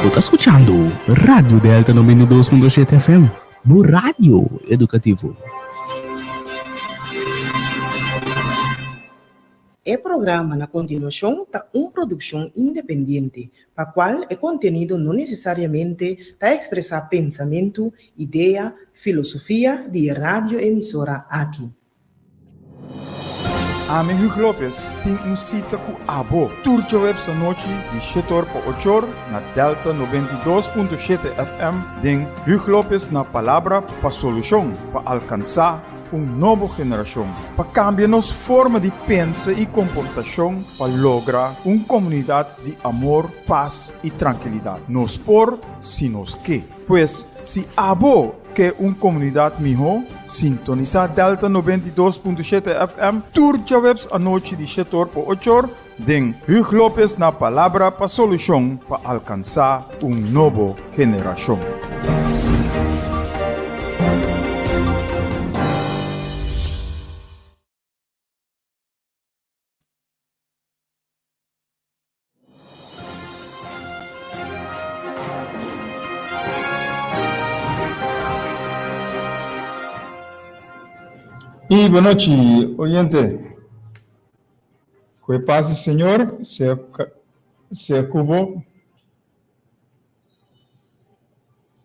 Bo ta skuchando Radio Delta 92.7 FM, bo radio edukativo. E programa na kontinuashon ta un produkshon independiente, pa kual e kontenido no nesesariamente ta ekspresá pensamentu, idea, filosofia di e radioemisora aki. Ami Hugh Lopez tin un sita ku abo tur djaweps anochi di shetor pa ochor na Delta 92.7 FM den Hugh Lopez na Palabra pa Solushon pa alkansá un nobo generashon pa kambia nos forma di pensa i komportashon pa logra un komunidat di amor, pas i trankilidat. Nos por si nos ke. Pues, si abo ke un komunidat mihó, sintonisá Delta 92.7 FM tur djaweps anochi di shetor pa ochor den Hugh Lopez na Palabra pa Solushon pa alkansá un nobo generashon. Y bonochi, oyente. Ku e pas di Señor sea, sea ku bo.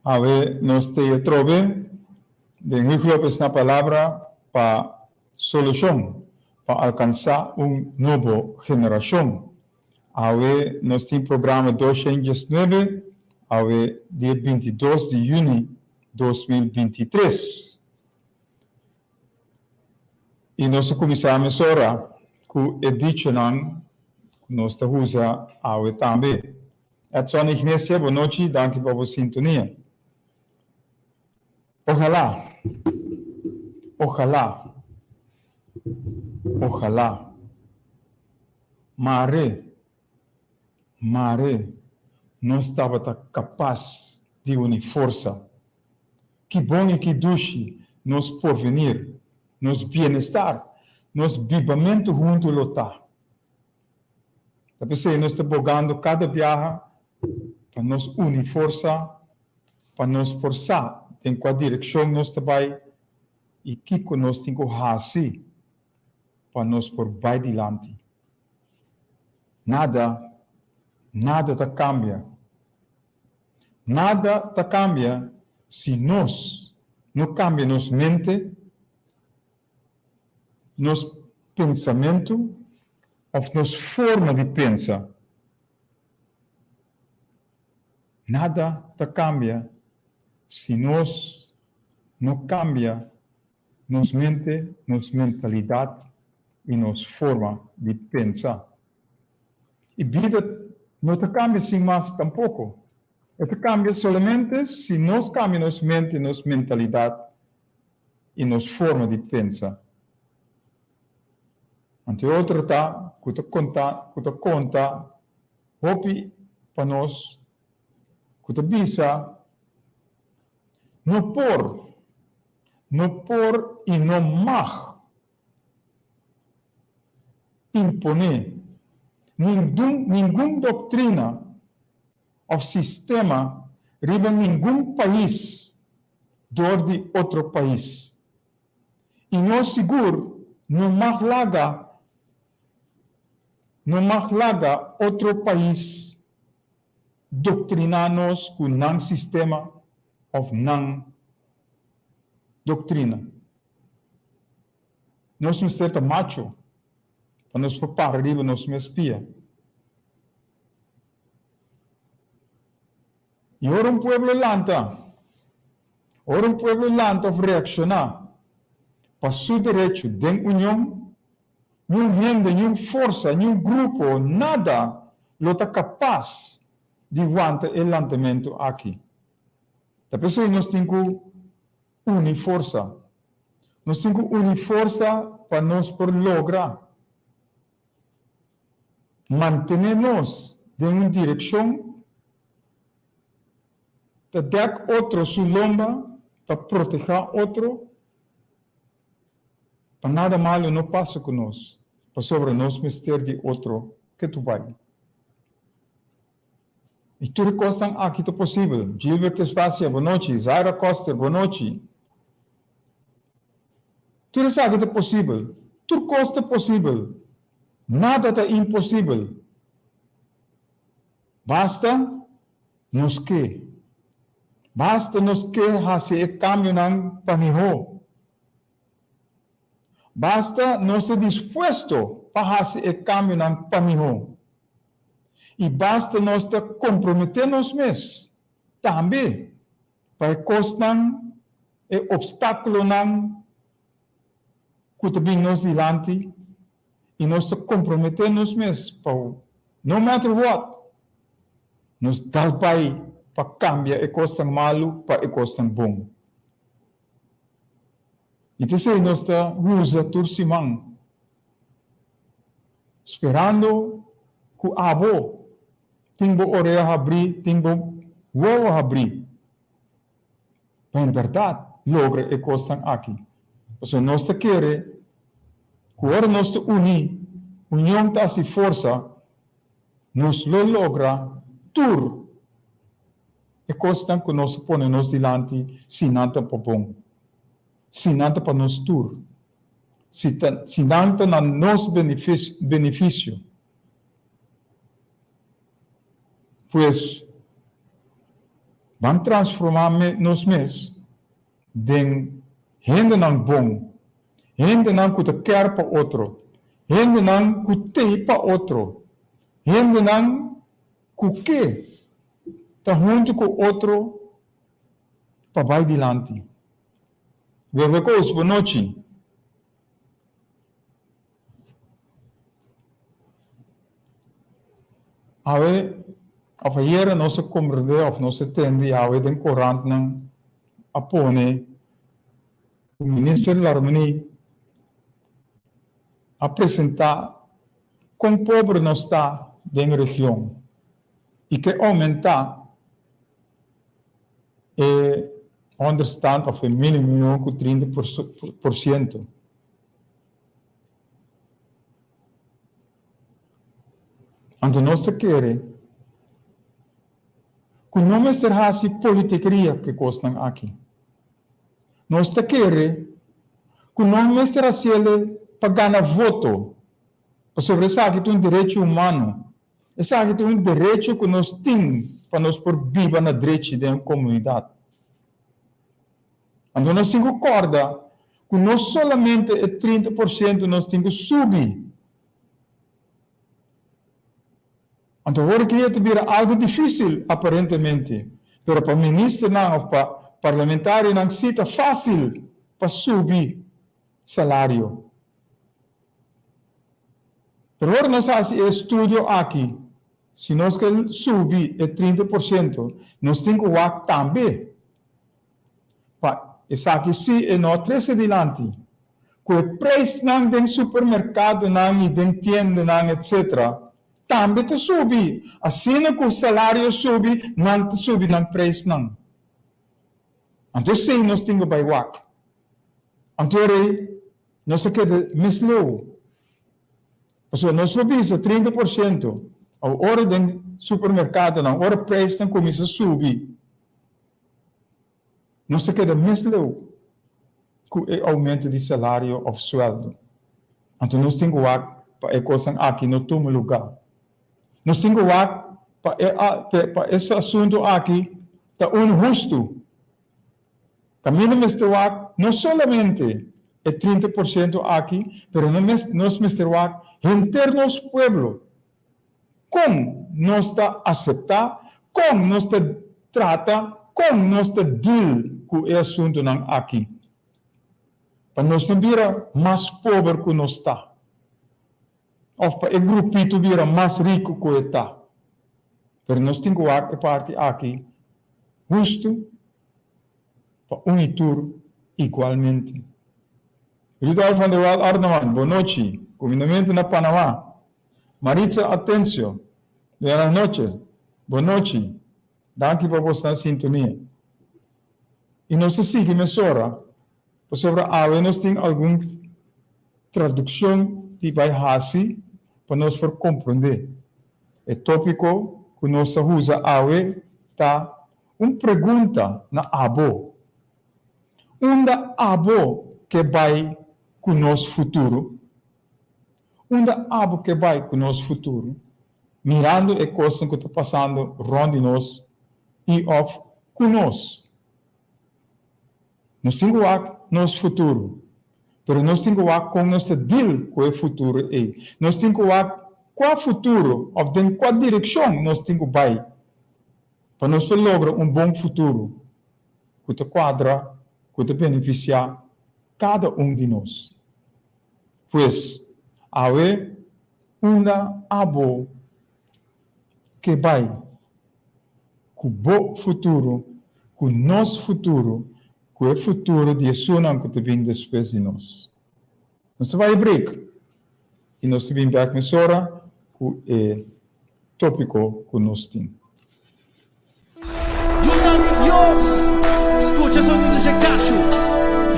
Awe nos te atrobe den Hugo Lopez na palabra pa solushon pa alkansá un nobo generashon. Awe nos tin programa 219, awe dia 22 di yüni 2023. I nos a kuminsá mesora ku e dichonan ku nos ta usa awe tambe. Edson Ignesia, bonochi, danki pa bo sintonia. Ojalá, ojalá, ojalá, mare, mare nos tabata kapas di uni forsa. Ki bon i ki dushi nos porvenir, nos bienestar, nos bibamentu huntu lo ta. Ta p'esei nos ta bogando kada biaha pa nos uni forsa, pa nos por sa den kua direkshon nos ta bai i kiko nos tin ku hasi pa nos por bai dilanti. Nada, nada ta kambia. Nada ta kambia si nos no kambia nos mente, nos pensamentu òf nos forma di pensa. Nada ta kambia si nos no kambia nos mente, nos mentalidat i nos forma di pensa. I bida no ta kambia sin mas tampoko. E ta kambia solamente si nos kambia nos mente, nos mentalidat i nos forma di pensa. Anto e otro ta ku ta konta ku ta konta hopi pa nos ku ta bisa no por, no por i no mag imponé ningún ningun doktrina òf sistema riba ningun pais dor di otro pais. I nos sigur no mag laga no mag laga otro pais doktriná nos ku nan sistema òf nan doktrina. Nos mester ta macho pa nos por para riba nos mes pia. I ora un pueblo lanta, ora un pueblo lanta òf reakshoná pa su derecho den union, niun hende, niun forsa, niun grupo, nada lo ta kapas di wanta e lantamentu aki. Ta p'esei nos tin ku uni forsa. Nos tin ku uni forsa pa nos por logra mantené nos den un direkshon ta dèk otro su lomba, ta protehá otro pa nada malu no pasa ku nos, pasobra nos mester di otro ketu bai. I tur e kosnan aki ta posibel. Gilbert Espacia, bonochi. Zaira Koster, bonochi. Tur esaki ta posibel. Tur kos ta posibel. Nada ta imposibel. Basta nos ke. Basta nos ke hasi e kambionan pa mihó. Basta nos ta dispuesto pa hasi e kambionan pa mihó. I basta nos ta komprometé nos mes tambe pa e kosnan, e opstákulonan ku ta bin nos dilanti i nos ta komprometé nos mes pa no matter what, nos dal bai pa kambia e kosnan malu pa e kosnan bon. I ta esei nos ta usa tur siman, sperando ku abo tin bo orea habrí, tin bo wowo habrí, pa en bèrdat logra e kosnan aki. Pasobra nos ta kere ku ora nos ta uní, union ta hasi forsa, nos lo logra tur e kosnan ku nos a pone nos dilanti si nan ta pa bon, si nan ta pa nos tur, si ta si nan ta na nos benefisio. Pues, ban transformá nos mes den hendenan bon, hendenan ku ta kèr pa otro, hendenan ku tei pa otro, hendenan ku ke ta huntu ku otro pa bai dilanti. Bebe kos, bonochi. Awe of ayera nos a komprendé of nos a tende awe den korantnan a pone ku Minister Larmonie a presentá kon pober nos ta den region i ke oumentá e onderstand of e minimumloon ku 30 por siento. Anto nos ta kere ku no mester hasi politikeria ku e kosnan aki. Nos ta kere ku no mester hasiele pa gana voto, pasobra esaki ta un derecho humano, esaki ta un derecho ku nos tin pa nos por biba na drechi den e komunidat. Anto nos tin ku kòrda ku no solamente e 30 por siento nos tin ku subi. Anto awor ki e ta bira algu difísil aparentemente, pero pa ministernan òf pa parlamentarionan sí ta fásil pa subi salario. Pero ora nos hasi e estudio aki, si nos ke subi e 30 por siento, nos tin ku wak tambe Pa esaki sí e no a trese dilanti, ku e preisnan den supermerkadonan i den tiendanan etc. Tambe ta subi, asina ku salario subi nan ta subi nan preisnan. Anto esei nos tin ku bai wak. Anto e rei nos a keda mes leu. Pasobra nos lo bisa 30 por siento, ora den supermerkadonan, ora preisnan kuminsá subi, Nos ta keda mes leu ku e oumento di salario òf suèldo. Anto nos tin ku wak pa e kosnan aki no tuma lugá. Nos tin ku wak pa e pa e asuntu aki ta un hustu. Kaminda mester wak no solamente e 30 por siento aki, pero nos mester wak henter nos pueblo. Kon nos ta aseptá, kon nos ta trata, kon nos ta deal ku e asuntunan aki? Pa nos no bira mas pober ku nos ta, òf pa e grupito bira mas riku ku e ta. Pero nos tin ku wak e parti aki hustu pa un i tur igualmente. Rudolf van der Wal Orneman, bonochi. Kumindamentu na Panamá. Maritza Atencio, buenas noches, bonochi, danki pa bosnan sintonia. I nos ta sigui mesora, pasobra awe nos tin algun tradukshon di bai hasi pa nos por komprondé e tópiko. ku nos ta usa awe ta un pregunta na abo. Unda abo ke bai ku nos futuro? Unda abo ke bai ku nos futuro? Mirando e kosnan ku ta pasando rònt di nos i òf ku nos. Nos tin ku wak nos futuro, pero nos tin ku wak kon nos ta deal ku e futuro ei. Nos tin ku wak kua futuro òf den kua direkshon nos tin ku bai pa nos por logra un bon futuro ku ta kuadra, ku ta benefisiá kada un di nos. Pues, awe unda abo ke bai ku bo futuro, ku nos futuro, ku e futuro di esunnan ku ta bin despues di nos? Nos ta bai break i nos ta bin bek mesora ku e tópiko ku nos tin. Yunan di Dios, skucha sonido dje kachu.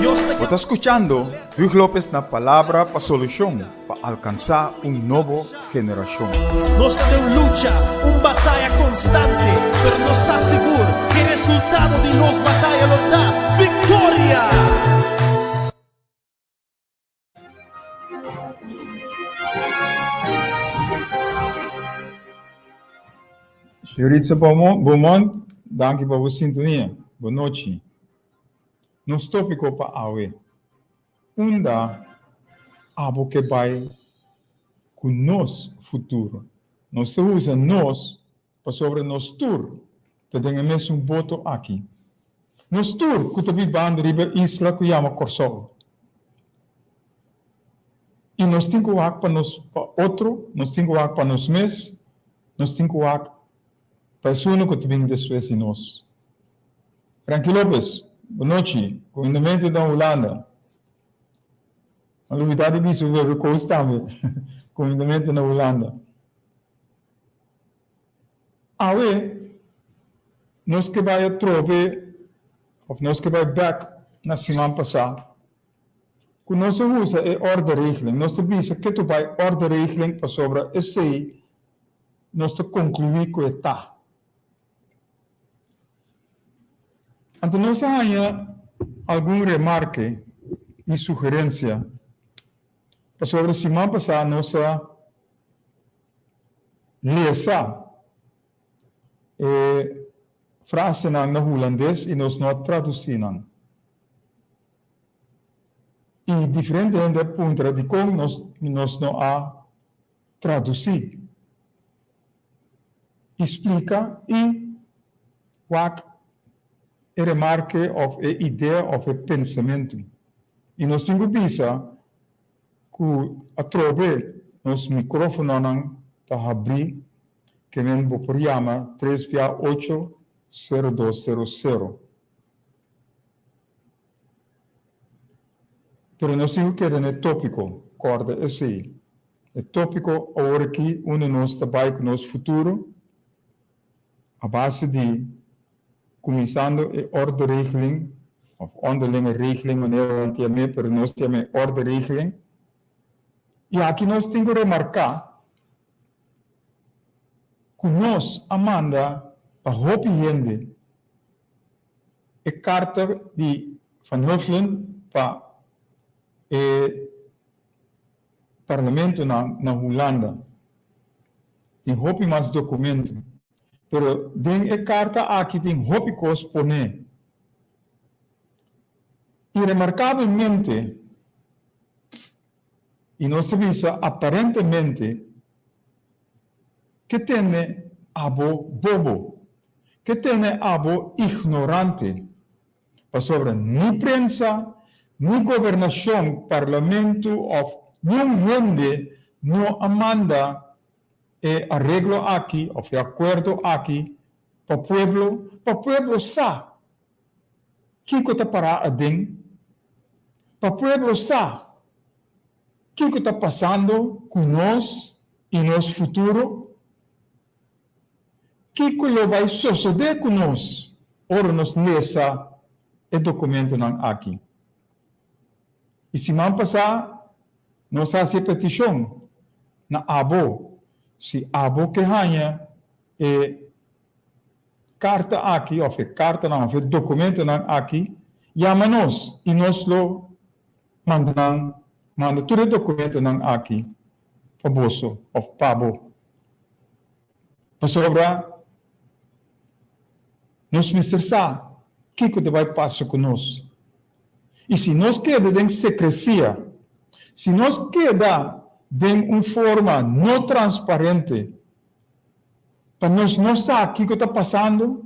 Dios ta Bo ta skuchando Huug Lopez na Palabra pa Solushon pa alkansá un nobo generashon. Nos ta den un lucha, un bataya konstante, pero nos sa sigur ku e resultado di nos bataya lo ta viktoria! Yuritza Beaumont, danki pa bo sintonia. Bon nochi. Nos tópiko pa awe, Unda abo ke bai ku nos futuro? Nos ta usa nos pasobra nos tur ta den e mesun boto aki. Nos tur ku ta bibando riba e isla ku yama Kòrsou. I nos tin ku wak pa nos pa otro, nos tin ku wak pa nos mes, nos tin ku wak pa esunnan ku ta bin despues di nos. Frankie Lopez, bon nochi. Kumindamentu na Hulanda. A lubida di bisa bebe kos tambe. Kumindamentu na Hulanda. Awe nos ke bai atrobe of nos ke bai bek na siman pasá ku nos a usa e orderegeling. Nos ta bisa ke tu bai orderegeling pasobra esei nos ta konkluí ku e ta. Anto nos a haña algun remarke i sugerensia pasobra siman pasá nos a Lesa e frasenan na hulandes i nos no a tradusí nan. I diferente hende a puntra dikon nos nos no a tradusí i splika i wak e remarke òf e idea òf e pensamentu. I nos tin ku bisa Ku atrobe nos mikrofononan ta habrí ke men bo por yama tres bia ocho sero dos sero sero. Pero nos tin ku keda na e tópiko, kòrda esei. E tópiko awor aki unda nos ta bai ku nos futuro a base di Kuminsando e orderegeling, òf onderlinge regeling manera nan ta yam'é, pero nos ta yam'é orderegeling. I aki nos tin ku remarká ku nos a manda pa hopi hende e karta di Van Huffelen pa e parlamentonan na Hulanda. Tin hopi mas dokumento. Pero den e karta aki tin hopi kos poné. I remarkabelmente, i nos ta bisa aparentemente, ke tene abo bobo, ke tene abo ignorante, pasobra ni prensa, ni gobernashon, parlamentu òf niun hende no a manda e areglo aki of e akuerdo aki pa pueblo, pa pueblo sa kiko ta pará aden, pa pueblo sa kiko ta pasando ku nos i nos futuro, kiko lo bai sosodé ku nos ora nos lesa e dokumentonan aki. I siman pasá nos a hasi e petishon na abo, si abo ke haña. e karta aki òf e kartanan òf e dokumentonan aki, yama nos i nos lo manda nan, manda tur e dokumentonan aki pa boso òf pa bo. Pasobra nos mester sa kiko ta bai pasa ku nos. I si nos keda den sekresia, si nos keda den un forma no transparente, pa nos no sa kiko ta pasando,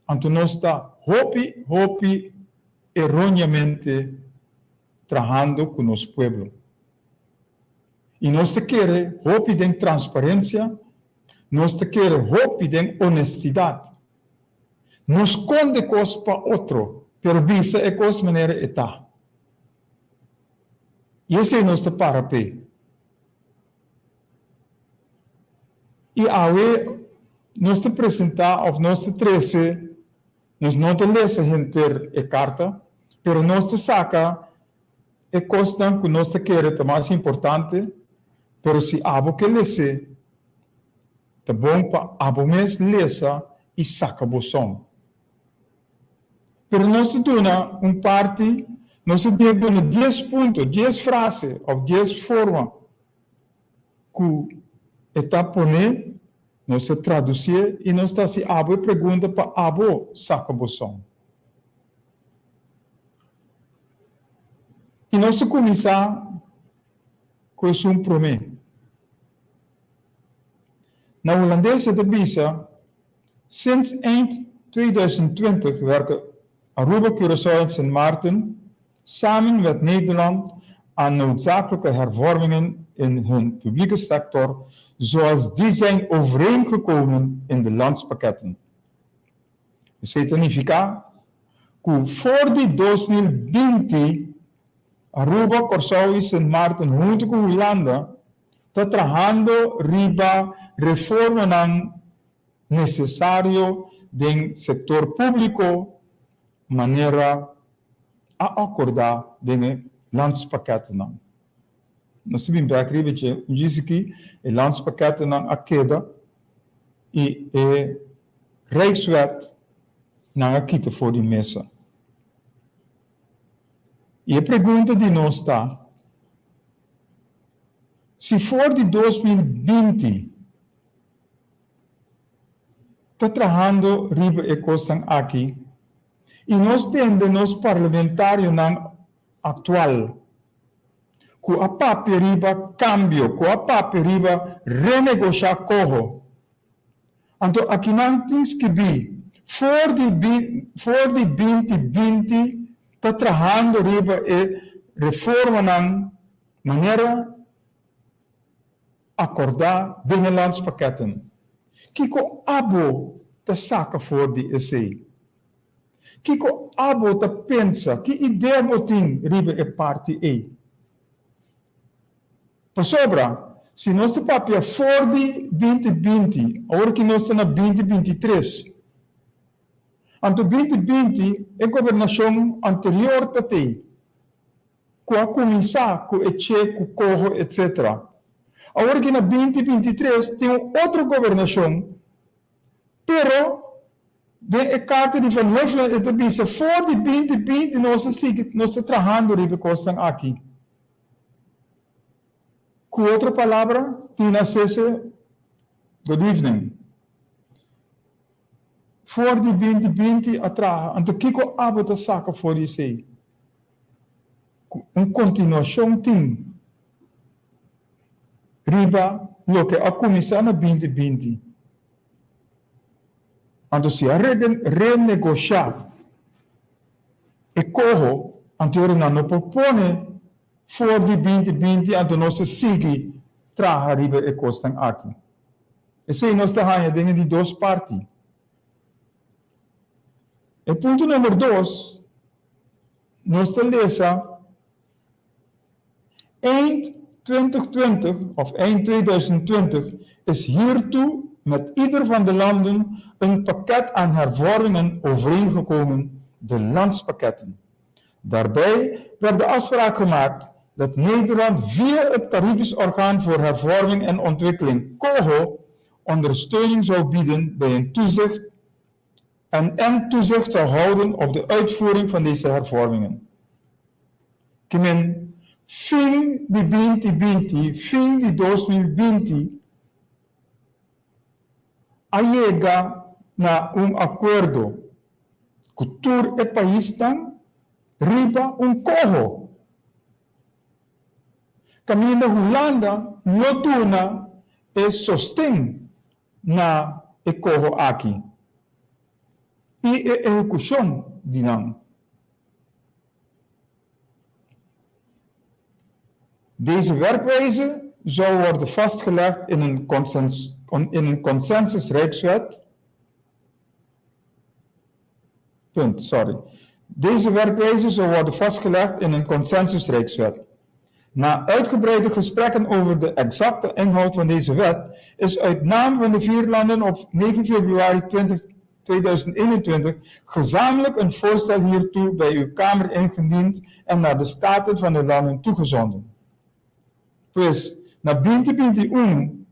anto nos ta hopi, hopi eróneamente trahando ku nos pueblo. I nos ta kere hopi den transparensia, nos ta kere hopi den honestidat. No skonde kos pa otro, pero bisa e kos manera e ta. I esei nos ta para p'e. I awe nos ta presentá òf nos ta trese, nos no ta lesa henter e karta, pero nos ta saka e kosnan ku nos ta kere ta mas importante, pero si abo ke les'é, ta bon pa abo mes lesa i saka bo som. Pero nos ta duna un parti, nos ta duna dies punto, dies frase òf dies forma ku e ta pone, nos ta tradusié i nos ta hasi abo e pregunta pa abo saka bo som. I nos ta kuminsá ku esun promé. Na hulandes e ta bisa, Sinds eind 2020 werken Aruba, Curaçao en Sint Maarten samen met Nederland aan noodzakelijke hervormingen in hun publieke sector zoals die zijn overeengekomen in de landspakketten. Esei ta nifiká ku for di 2020 Aruba, Kòrsou i Sint Maarten huntu ku Hulanda ta trahando riba reformanan nesesario den sektor públiko manera a akordá den e landspakketennan. Nos ta bin bèk riba dje un djis aki, e landspakketennan a keda i e Rijkswet nan a kita for di mesa. I e pregunta di nos ta, Si for di 2020 ta trahando riba e kosnan aki i nos tende nos parlamentarionan aktual ku a papia riba kambio, ku a papia riba renegoshá koho, anto akinan tin skibí for di for di 2020 ta trahando riba e reformanan manera akordá den e landspakketten. Kiko abo ta saka for di esei? Kiko abo ta pensa, ki idea bo tin riba e parti ei? Pasobra, si nos ta papia for di 2020, awor ki nos ta na 2023, anto 2020 e gobernashon anterior ta tei. Ku a kuminsá ku e che, ku koho etc. Awor ki na 2023 tin un otro gobernashon, pero den e karta di Van Huffelen e ta bisa for di 2020 nos ta sigui, nos ta trahando riba e kosnan aki. Ku otro palabra, Tina Sese, good evening. For di 2020 a traha, anto kiko abo ta saka for di esei? Ku un kontinuashon tin riba loke a kuminsá na 2020. Anto si a renegoshá e koho, anto ora nan no por pone for di 2020 anto nos ta sigui traha riba e kosnan aki. Esei nos ta haña den e di dos parti. E punto number dos, nos ta lesa Eind 2020 of eind 2020 is hiertoe met ieder van de landen een pakket aan hervormingen overeengekomen, de landspakketten. Daarbij werd de afspraak gemaakt dat Nederland via het Caribisch Orgaan voor Hervorming en Ontwikkeling, COHO, ondersteuning zou bieden bij een toezicht en en toezicht zou houden op de uitvoering van deze hervormingen. Ke men, fin di binti binti, fin di 2020, a yega na un akuerdo ku tur e paisnan riba un koho. Kaminda Hulanda lo duna e sosten na e koho aki i e ehekushon di nan. Deze werkwijze zou worden vastgelegd in een in een consensus-rijkswet. Punt, sorry. Deze werkwijze zou worden vastgelegd in een consensus-rijkswet. Na uitgebreide gesprekken over de exacte inhoud van deze wet is uit naam van de vier landen op 9 februari 20, 2021 gezamenlijk een voorstel hiertoe bij uw Kamer ingediend en naar de Staten van de landen toegezonden. Pues, na binti binti unu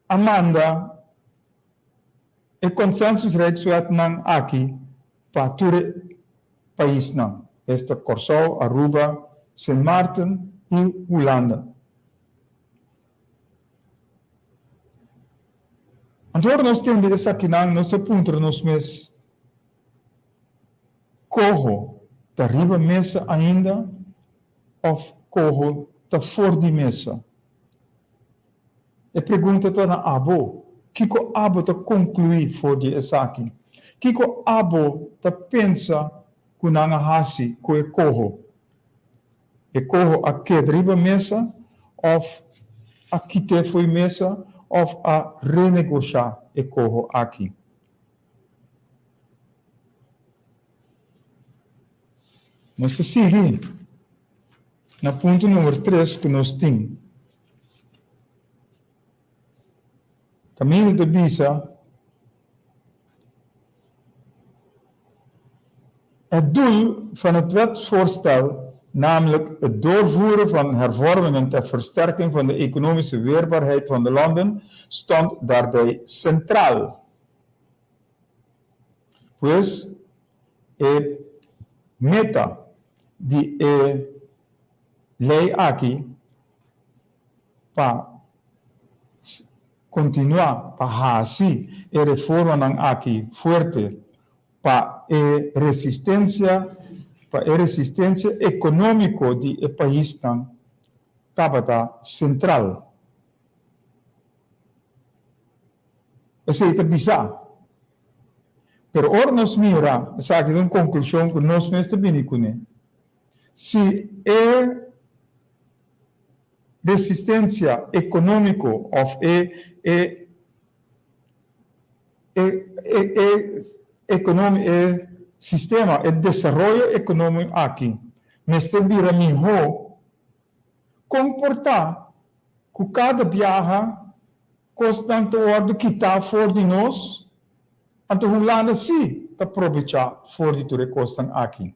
a manda e consensusrijkswetnan aki pa tur e paisnan, esta Kòrsou, Aruba, Sint Maarten i Hulanda. Anto ora nos tende esakinan nos ta puntra nos mes, Koho ta riba mesa ainda òf koho ta for di mesa? E pregunta ta na abo, kiko abo ta konkluí for di esaki? Kiko abo ta pensa ku nan a hasi ku e koho? E koho a keda riba mesa òf a kit'é fo'i mesa òf a renegoshá e koho aki? Nos ta sigui na punto number tres ku nos tin. Kaminda ta bisa, Het doel van het wetsvoorstel, namelijk het doorvoeren van hervormingen ter versterking van de economische weerbaarheid van de landen, stond daarbij centraal. Pues, e meta di e lei aki pa kontinuá pa hasi e reformanan aki fuerte pa e resistensia pa e resistensia ekonómiko di e paisnan tabata sentral. Esei ta bisa. Pero ora nos mira, esaki ta un konklushon ku nos mes ta bini kuné, si e resistensia ekonómiko òf e e e e e ekonomi e sistema, e desaroyo ekonómiko aki mester bira mihó, kon por ta ku kada biaha kosnan ta wòrdu kitá for di nos? Anto Hulanda sí ta probechá for di tur e kosnan aki.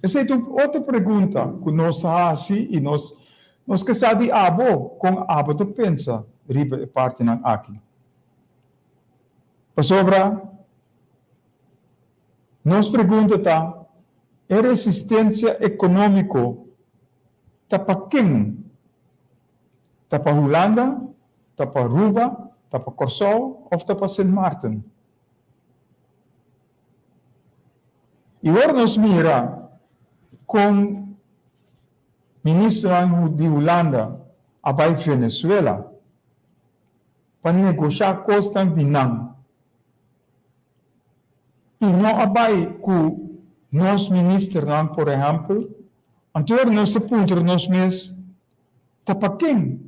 Esei ta un otro pregunta ku nos a hasi i nos nos ke sa di abo kon abo ta pensa riba e partinan aki. Pasobra nos pregunta ta, e resistensia ekonómiko ta pa ken? Ta pa Hulanda, ta pa Aruba, ta pa Kòrsou òf ta pa Sint Maarten? I ora nos mira kon ministernan di Hulanda a bai Venezuela pa negoshá kosnan di nan i no a bai ku nos ministernan, por ehèmpel, anto ora nos ta puntra nos mes, ta pa ken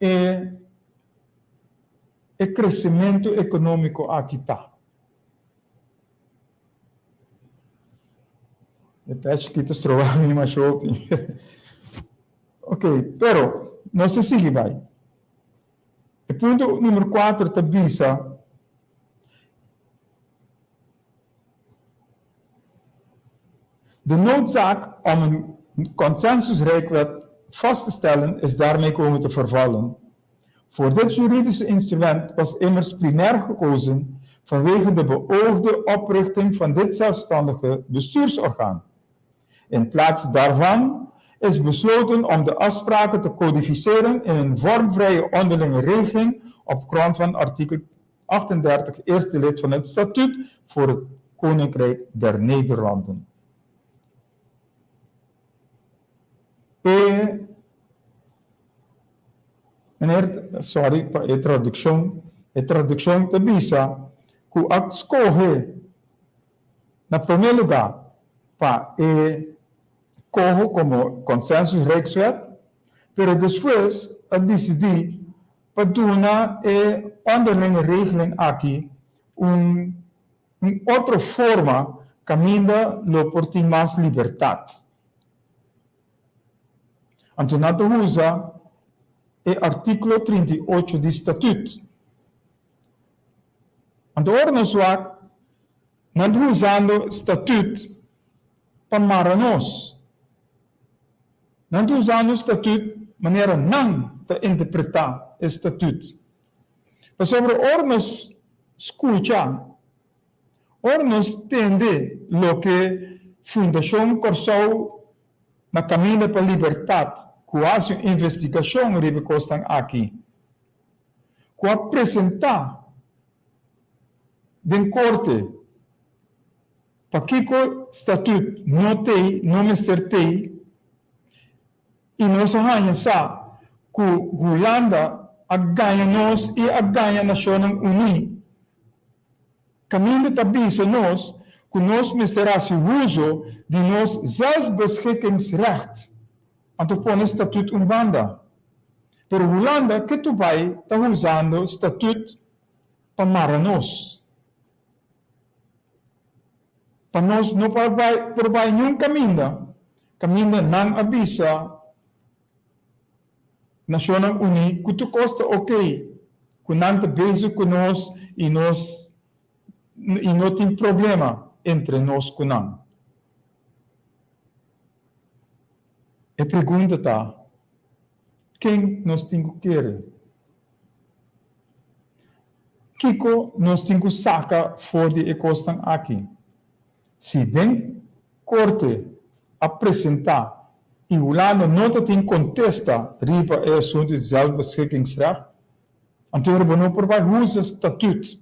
e e kresementu ekonómiko aki ta? E pech ki ta stroba mi masha hopi. Ok, pero nos ta sigui bai. E punto numero kuater ta bisa, De noodzaak om een consensusrijkwet vast te stellen is daarmee komen te vervallen. Voor dit juridische instrument was immers primair gekozen vanwege de beoogde oprichting van dit zelfstandige bestuursorgaan. In plaats daarvan is besloten om de afspraken te codificeren in een vormvrije onderlinge regeling op grond van artikel 38 eerste lid van het Statuut voor het Koninkrijk der Nederlanden. E Meneer, sorry pa e traduccion, e traduccion ta bisa cu a scoge na prome lugar pa e coho como consensus Rijkswet, pero despues a dicidi pa duna e onderlinge regeling aki un un otro forma caminda lo por tin mas libertad. Anto nan ta usa e artíkulo 38 di Statüt. Anto ora nos wak, nan ta usando Statüt pa mara nos. Nan ta usando Statüt manera nan ta interpretá e Statüt. Pasobra ora nos skucha, ora nos tende loke Fundashon Kòrsou na Kaminda pa Libertat ku hasi un investigashon riba e kosnan aki, ku a presentá den korte pakiko Statüt no t'ei, no mester t'ei, I nos a haña sa ku Hulanda a gaña nos i a gaña Nashonnan Uní. Kaminda ta bisa nos ku nos mester hasi uso di nos zelfbeschikkingsrecht, anto pone Statut un banda. Pero Hulanda ketu bai ta usando Statut pa mara nos. Pa nos no por bai por bai niun kaminda, kaminda nan a bisa Nashonnan Uní ku tur kos ta okey, ku nan ta bezig ku nos i nos i no tin problema entre nos ku nan. E pregunta ta, ken nos tin ku kere? Kiko nos tin ku saka for di e kosnan aki? Si den korte a presentá i Hulanda no ta tin kontesta riba e asuntu di zelfbeschikkingsrecht, anto bo no por bai usa statut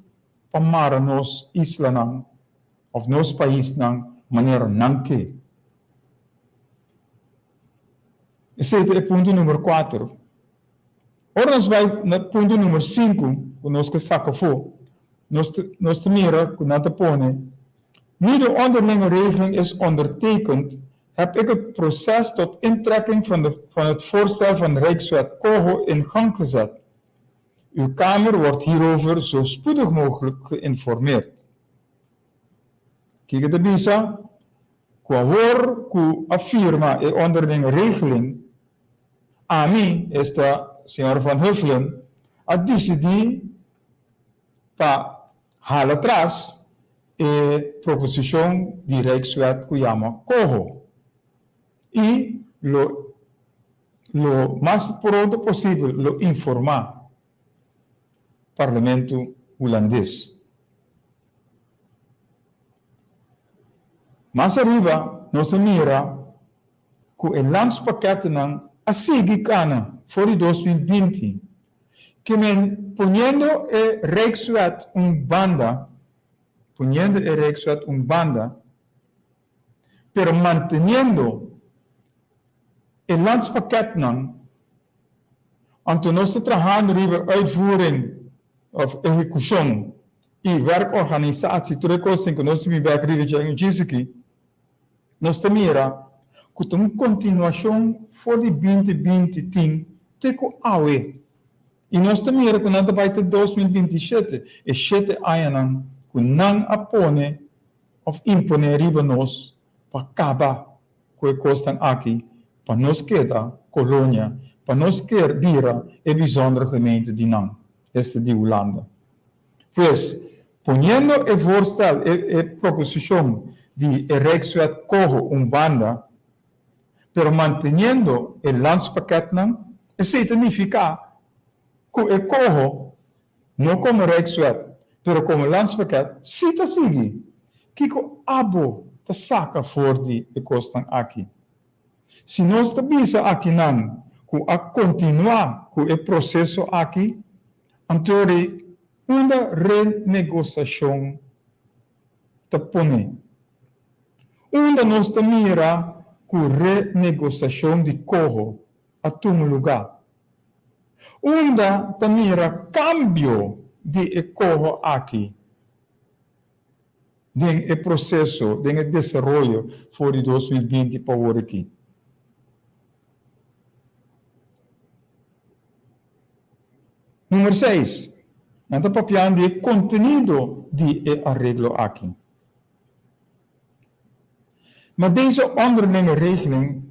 pa mara nos islanan òf nos paisnan manera nan ke. Esei ta e punto number kuater. Ora nos bai na punto number sinku ku nos ke saka afó, nos ta nos ta mira ku nan ta pone, Nu de onderlinge regeling is ondertekend, heb ik het proces tot intrekking van de van het voorstel van Rijkswet Coho in gang gezet. Uw Kamer wordt hierover zo spoedig mogelijk geïnformeerd. Kiko ta bisa? Ku awor ku a firma e onderlinge regeling, Ami, esta señor Van Huffelen, a disidí pa hala tras e proposishon di Rijkswet ku yama Coho i lo lo mas pronto posibel lo informá Parlamento Hulandes. Mas ariba nos a mira ku e landspakketnan a sigui kana for di 2020, ke men poniendo e Rijkswet un banda, poniendo e Rijkswet un banda, pero manteniendo e landspakketnan, anto nos ta trahando riba uitvoering of ehekushon i werkorganisatie, tur e kosnan ku nos tin bek riba dje djis aki. Nos ta mira ku ta un kontinuashon for di 2020 tin te ku awe. I nos ta mira ku nan ta bai te 2027, e shete añanan ku nan a pone òf imponé riba nos pa kaba ku e kosnan aki, pa nos keda kolonia, pa nos ker bira e bijzondere gemeente di nan, esta di Hulanda. Pues, poniendo e voorstel, e e proposicion di e Rijkswet coho un banda, pero manteniendo e landspakketnan, esey ta nifica. Ku e koho, no komo Rijkswet, pero komo Landspakket, sí ta sigui. Kiko abo ta saka for di e kosnan aki? Si nos ta bisa akinan ku a kontinuá ku e proseso aki, anto ri unda renegosashon ta pone? Unda nos ta mira ku renegosashon di koho a tuma lugá? Unda ta mira kambio di e koho aki den e proseso, den e desaroyo for di 2020 pa awor aki? Numero seis, nan ta papiando di e kontenido di e areglo aki. Maar deze onderlinge regeling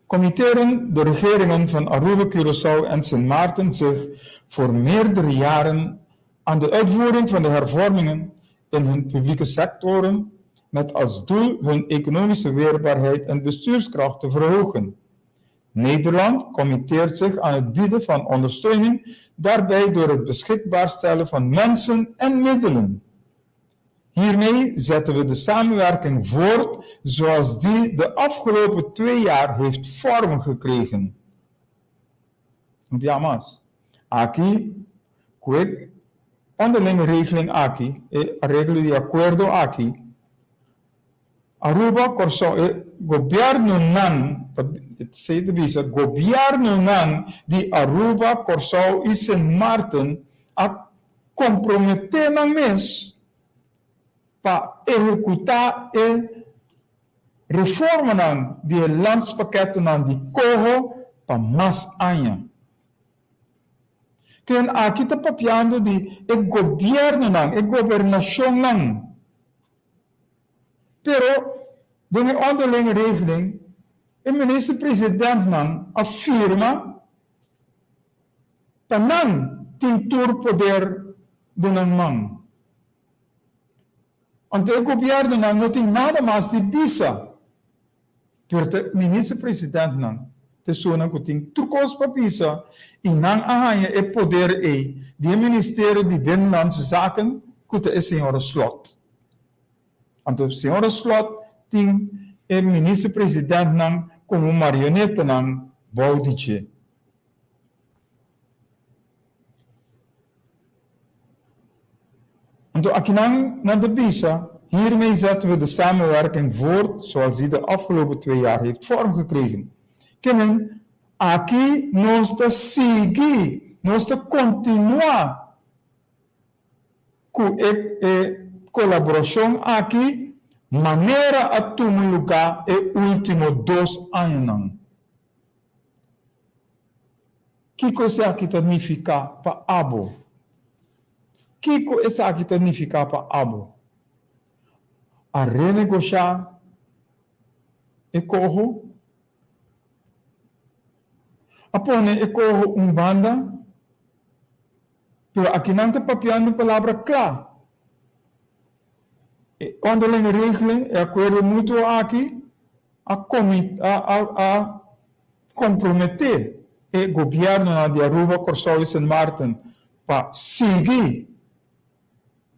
Committeren de regeringen van Aruba, Curaçao en Sint Maarten zich voor meerdere jaren aan de uitvoering van de hervormingen in hun publieke sectoren met als doel hun economische weerbaarheid en bestuurskracht te verhogen. Nederland committeert zich aan het bieden van ondersteuning daarbij door het beschikbaar stellen van mensen en middelen. Hiermee zetten we de samenwerking voort zoals die de afgelopen twee jaar heeft vorm gekregen. Un bia mas. Aki, ku e onderlinge regeling aki, e areglo di akuerdo aki, Aruba, Kòrsou, e gobièrnunan, ta esei ta bisa, gobièrnunan di Aruba, Kòrsou i Sint Maarten a komprometé nan mes pa ehekutá e reformanan di e landspakketnan di koho pa mas aña. Ken aki ta papiando di e gobièrnunan, e gobernashonnan. Pero den e onderlinge regeling e minister-presidentnan a firma pa nan tin tur poder den nan man. Anto e gobiernonan no tin nada mas di bisa. Pero ta minister-presidentnan ta esunnan ku tin tur kos pa bisa i nan a haña e poder ei di e ministerio di Binnenlandse Zaken ku ta e señora Slot. Anto señora Slot tin e minister-presidentnan komo marionetanan bou di dje. Anto akinan nan ta bisa, Hiermee zetten we de samenwerking voort zoals die de afgelopen twee jaar heeft vorm gekregen. Kimen, aki nos ta sigui, nos ta kontinuá ku e e kolaborashon aki manera a tuma lugá e último dos añanan. Kiko esaki ta nifiká pa abo? Kiko esaki ta nifiká pa abo? A renegoshá e koho? A pone e koho un banda? Pero akinan ta papiando palabra kla. E onderlinge regeling, e akuerdo mutuo aki, a a komprometé e gobièrnunan di Aruba, Kòrsou i Sint Maarten pa sigui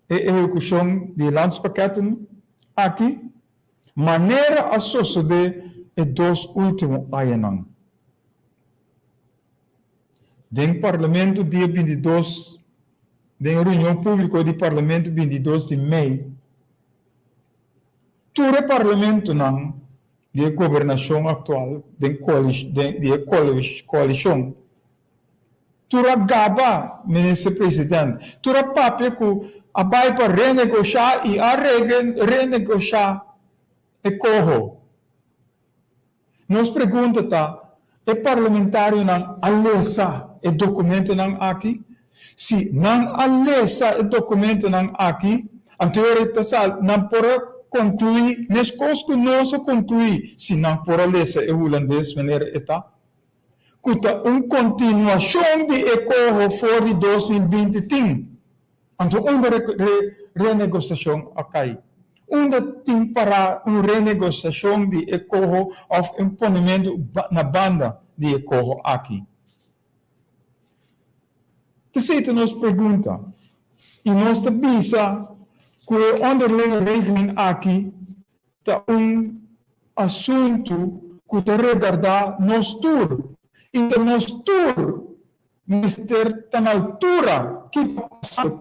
e ehekushon di e landspakketten aki, manera a sosodé e dos último añanan. Den Parlamento dia 22, den e reunion públiko di Parlamento 22 di mei, Tur e parlamentonan di e gobernashon aktual den di e koalishon tur a gaba minister president, tur a papia ku a bai pa renegoshá i a renegoshá e koho. Nos pregunta ta, e parlamentarionan a lesa e documentonan aki? Si nan a lesa e documentonan aki, anto e ta sa nan por a conclui mescos cu nos a conclui si nan por a lesa e Hulandes manera e ta, cu ta un continuacion di e coho for di 2020 tin. Anto unda renegosiashon a kai? Unda tin pará un renegosiashon di e koho òf un ponementu na banda di e koho aki? T'esei ta nos pregunta i nos ta bisa ku e onderlinge regeling aki ta un asuntu ku ta regardá nos tur i ta nos tur mester ta na altura kiko ta pasando,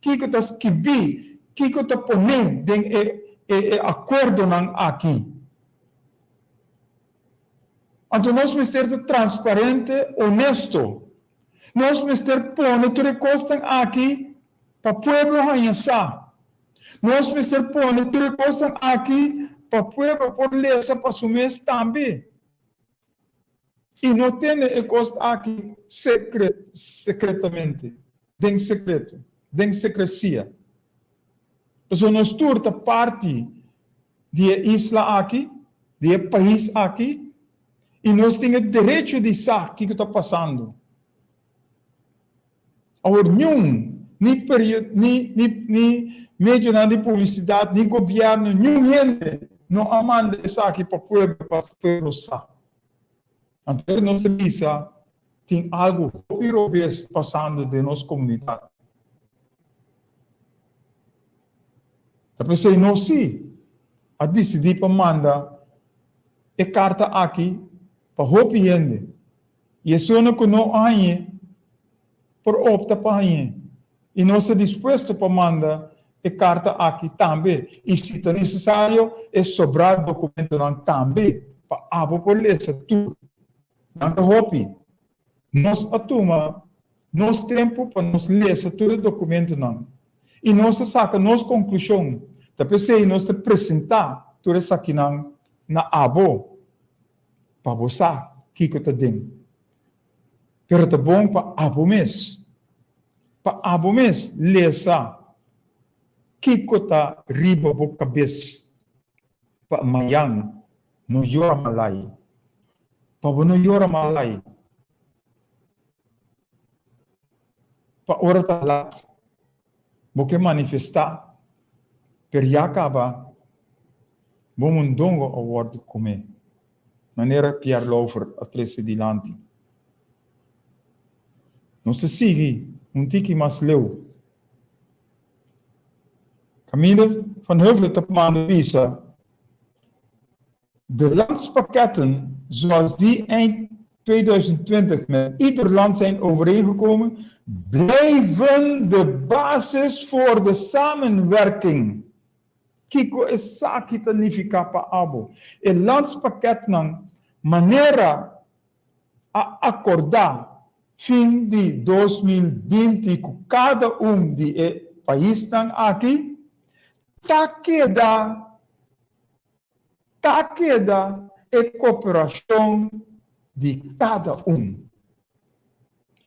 kiko ta skibí, kiko ta poné den e e akuerdonan aki. Anto nos mester ta transparente, honesto. Nos mester pone tur e kosnan aki pa pueblo haña sa. Nos mester pone tur e kosnan aki pa pueblo por lesa pa su mes tambe. I no tene e kos aki sekretamente, den sekreto, den sekresia. Pasobra nos tur ta parti di e isla aki, di e pais aki, i nos tin e derecho di sa kiko ta pasando. Awor niun, ni ni ni ni medionan di publisidat, ni gobièrnu, niun hende no a manda esaki pa pueblo pa pueblo sa. Anto nos ta bisa tin algu hopi robes pasando den nos komunidat. Ta p'esei nos sí a disidí pa manda e karta aki pa hopi hende. I esunnan ku no a hañ'é por opta pa hañ'é. I nos ta dispuesto pa manda e karta aki tambe, i si ta nesesario, e sobrá dokumentonan tambe, pa abo por lesa tur. Nan ta hopi. Nos a tuma nos tempu pa nos lesa tur e dokumentonan, i nos a saka nos konklushon. Ta p'esei nos ta presentá tur esakinan na abo, pa bo sa kiko ta den. Pero ta bon pa abo mes, pa abo mes lesa kiko ta riba bo kabes pa mayan no yora malai, pa bo no yora malai pa ora ta lat. Bo ke manifestá, pero ya kaba bo mundongo a wòrdu komé, manera Pierre Lauffer a trese dilanti. Nos ta sigui un tiki mas leu. Kaminda Van Huffelen ta manda bisa, De landspakketten zoals die eind 2020 met ieder land zijn overeengekomen, blijven de basis voor de samenwerking. Kiko esaki ta nifiká pa abo? E landspakketnan manera a akordá fin di 2020 ku kada un di e paisnan aki ta keda Ta keda e koperashon di kada un.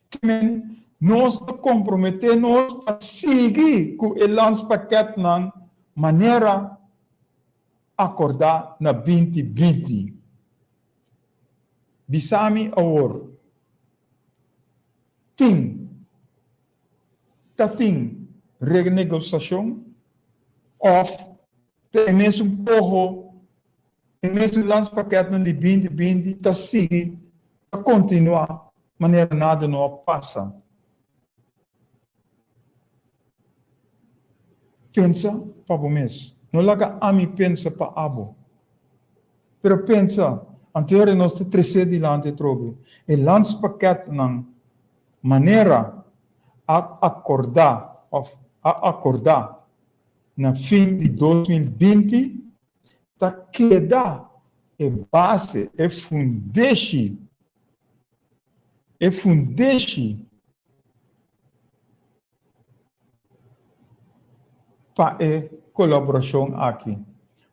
Kimen nos ta komprometé nos pa sigui ku e landspakketnan manera akordá na binti binti. Bisa mi awor, tin ta tin renegosiashon òf Ta e mesun koho, e mesun landspakketnan di binti binti ta sigui, ta kontinuá manera nada no a pasa. Pensa pa bo mes. No laga ami pensa pa abo. Pero pensa, anto nos ta tresé dilanti atrobe e landspakketnan manera a akordá òf a akordá na fin di 2020 ta keda e base, e fundeshi, e fundeshi pa e kolaborashon aki.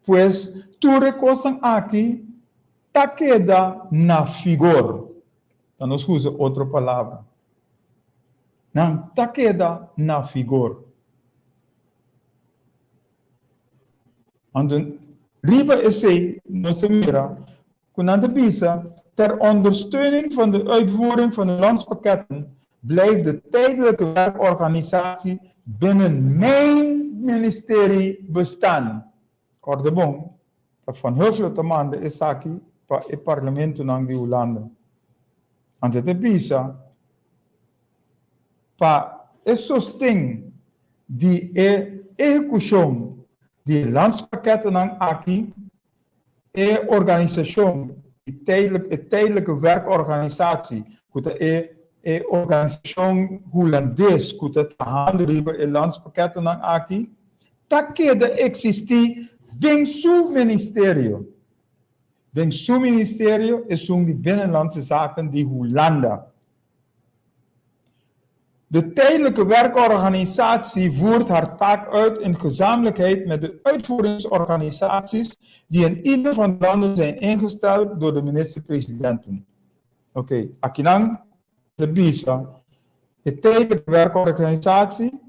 Pues tur e kosnan aki ta keda na figor. Ta nos usa otro palabra. Nan ta keda na figor. Anto riba esei nos ta mira ku nan ta bisa, Ter ondersteuning van de uitvoering van de landspakketten blijft de tijdelijke werkorganisatie binnen mijn ministerie bestaan. Kòrda bon, ta Van Huffelen ta manda esaki pa e parlamentonan di Hulanda. Anto e ta bisa. Pa e sosten di e ehekushon di e landspakketennan aki, e organisashon di tijdelijk, e tijdelijke werkorganisatie, ku ta e e organisashon hulandes ku ta trahando riba e landspakketennan aki, ta keda eksistí den su ministerio. Den su ministerio, esun di Binnenlandse Zaken di Hulanda. De tijdelijke werkorganisatie voert haar taak uit in gezamenlijkheid met de uitvoeringsorganisaties die in ieder van de landen zijn ingesteld door de minister-presidenten. Oké, akinan ta bisa, e tijdelijke werkorganisatie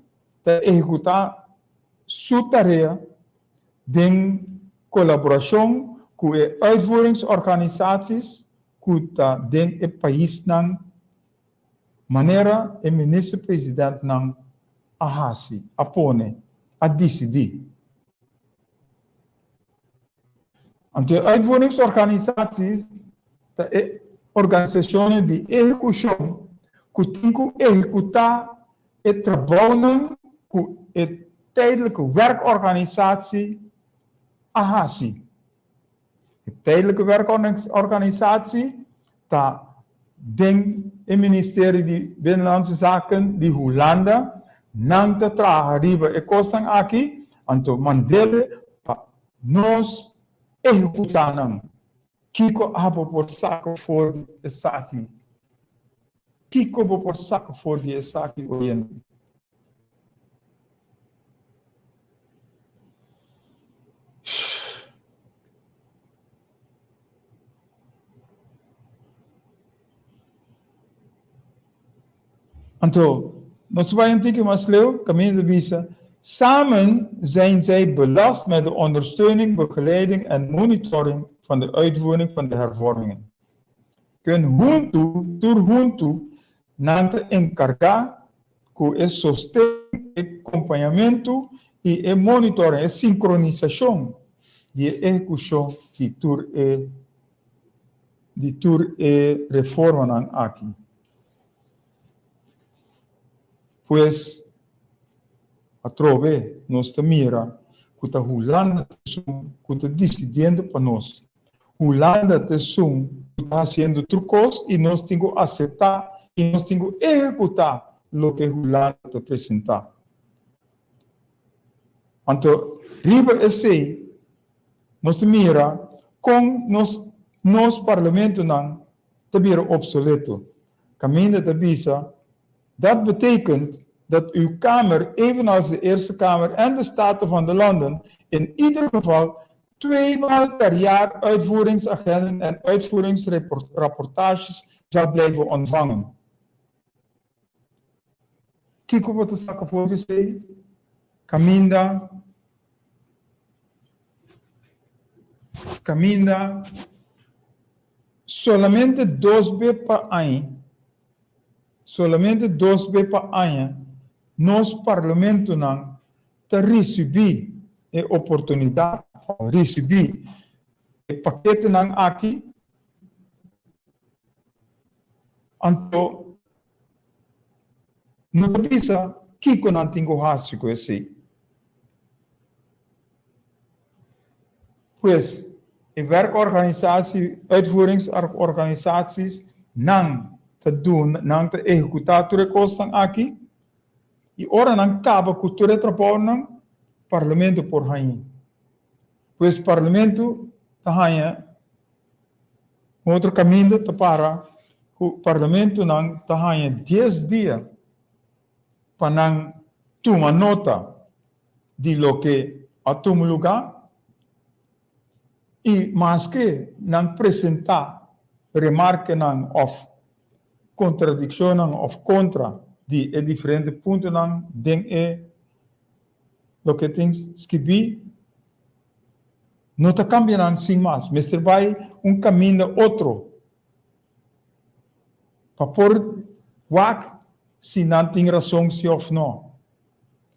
ta ehekutá su tarea den kolaborashon ku e uitvoeringsorganisaties ku ta den e paisnan manera e minister-presidentnan a hasi, a pone, a disidí. Anto e uitvoeringsorganisaties ta e organisashonnan di ehekushon ku tin ku ehekutá e trabounan ku e tijdelijke werkorganisatie a hasi. E tijdelijke werkorganisatie ta den e Ministerio di Binnenlandse Zaken di Hulanda. Nan ta traha riba e kosnan aki, anto mand'e pa nos ehekutá nan. Kiko abo por saka for di esaki? Kiko bo por saka for di esaki, oyente? Anto, nos bai un tiki mas leu, kaminda ta bisa, Samen zijn zij belast met de ondersteuning, begeleiding en monitoring van de uitvoering van de hervormingen. Ken huntu, tur huntu, nan ta enkargá ku e sosten, e kompañamentu i e monitoring, e sinkronisashon di e ehekushon di tur e di tur e reformanan aki. Pues, atrobe nos ta mira ku ta Hulanda ta esun ku ta disidiendo pa nos. Hulanda ta esun ku ta hasiendo tur kos i nos tin ku aseptá i nos tin ku ehekutá loke Hulanda ta presentá. Anto riba esei nos ta mira kon nos nos parlamentonan ta bira opsoleto. Kaminda ta bisa, Dat betekent dat uw Kamer, evenals de Eerste Kamer en de Staten van de Landen, in ieder geval tweemaal per jaar uitvoeringsagenden en uitvoeringsrapportages zal blijven ontvangen. Kiko bo ta saka for di esei? Kaminda, kaminda solamente dos be pa aña, solamente dos be pa aña nos parlamentonan ta risibí e oportunidat pa risibí e paketenan aki, anto no ta bisa kiko nan tin ku hasi ku esei. Pues, e werkorganisatie, uitvoeringsorganisaties, nan ta duna, nan ta ehekutá tur e kosnan aki. I ora nan kaba ku tur e trabounan, Parlamento por hañ'é. Pues Parlamento ta haña un otro kaminda ta para ku Parlamentonan ta haña dies dia pa nan tuma nota di loke a tuma lugá i maske nan presentá remarkenan òf kontradikshonnan òf kontra di e diferente puntonan den e loke tin skibí, no ta kambia nan sin mas. Mester bai un kaminda otro pa por wak si nan tin rason si òf no.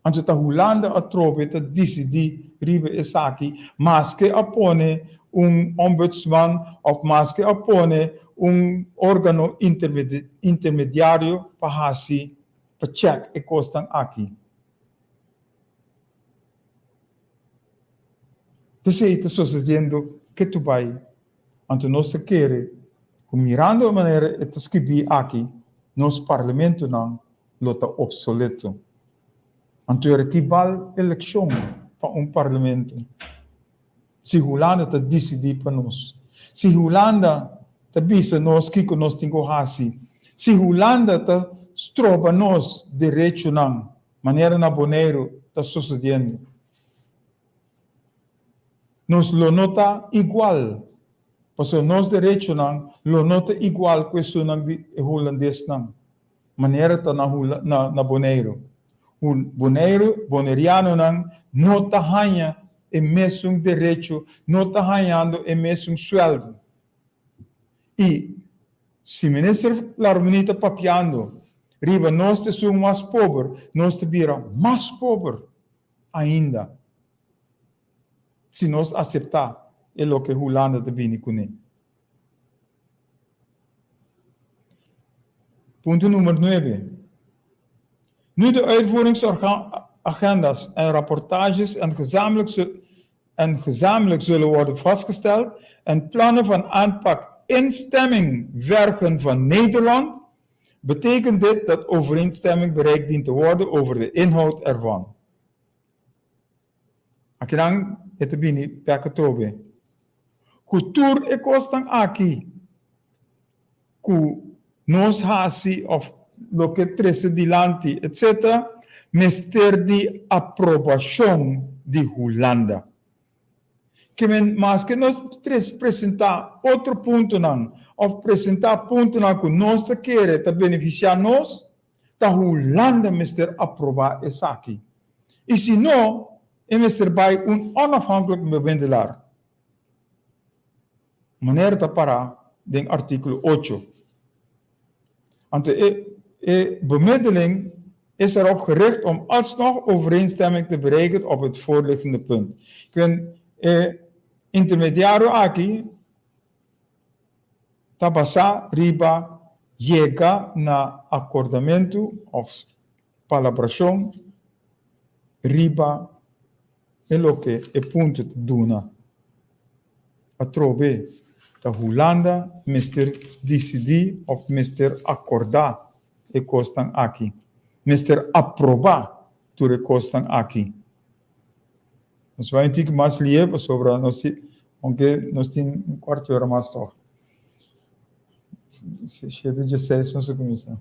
Anto ta Hulanda atrobe ta disidí riba esaki, maske a pone un ombudsman òf maske a pone un órgano intermediario pa hasi. pa check e kosnan aki. P'esei ta sosediendo ketu bai. Anto nos ta kere ku mirando e manera e ta skibí aki, nos parlamentonan lo ta opsoleto. Anto era ki bal elekshon pa un parlamento si Hulanda ta disidí pa nos? Si Hulanda ta bisa nos kiko nos tin ku hasi? Si Hulanda ta stroba nos derechonan manera na Boneiru ta sosodiendo? Nos lo no ta igual, pasobra nos derechonan lo no ta igual ku esunnan di e hulandesnan, manera ta na na na Boneiru. Boneiru, bonerianonan no ta haña e mesun derecho, no ta hañando e mesun suèldo. I si Minister Larmonie ta papiando riba nos ta esun mas pober, nos ta bira mas pober ainda si nos aseptá e loke Hulanda ta bini kuné. Punto number nuebe. Nu de uitvoeringsagenda's en rapportages en gezamenlijk en gezamenlijk zullen worden vastgesteld en plannen van aanpak instemming vergen van Nederland, betekent dit dat overeenstemming bereikt dient te worden over de inhoud ervan. Akinan e ta bini bek atrobe. Ku tur e kosnan aki ku nos hasi òf loke trese dilanti etc. Mester di aprobashon di Hulanda. Ke men maske nos tres presentá otro puntonan òf presentá puntonan ku nos ta kere ta benefisiá nos, ta Hulanda mester aprobá esaki. I si no, e mester bai un onafhankelijk bemiddelaar. Manera ta pará den artíkulo ocho. Anto e e bemiddeling is erop gericht om alsnog overeenstemming te bereiken op het voorliggende punt. Kwen e intermediario aki ta basá riba yega na akordamentu òf palabrashon riba e loke e punto ta duna. Atrobe ta Hulanda mester disidí òf mester akordá e kosnan aki, mester aprobá tur e kosnan aki. Nos bai un tiki mas lié pasobra nos tin, aunke nos tin un kuarto di ora mas tòg. Shete dieseis nos a kuminsá.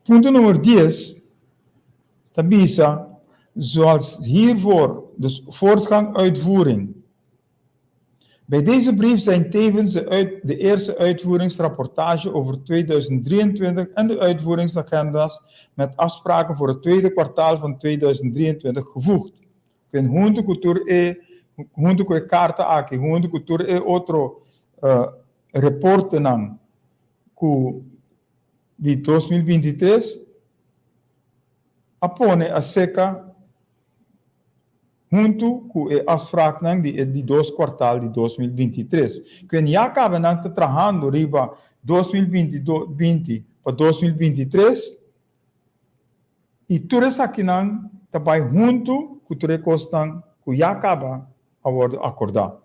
Punto number dies ta bisa, zoals hiervoor, dus voortgang uitvoering. Bij deze brief zijn tevens de, uit, de eerste uitvoeringsrapportage over 2023 en de uitvoeringsagenda's met afspraken voor het tweede kwartaal van 2023 gevoegd. Ken hunto ku tur e hunto ku e karta aki, hunto ku tur e otro uh, reportenan ku di 2023 a pone aserka huntu ku e afspraaknan di e di dos kwartal di 2023. Kuen ya kaba nan ta trahando riba 2020 pa 2023 i tur esakinan ta bai huntu ku tur e kosnan ku ya kaba a wòrdu akordá.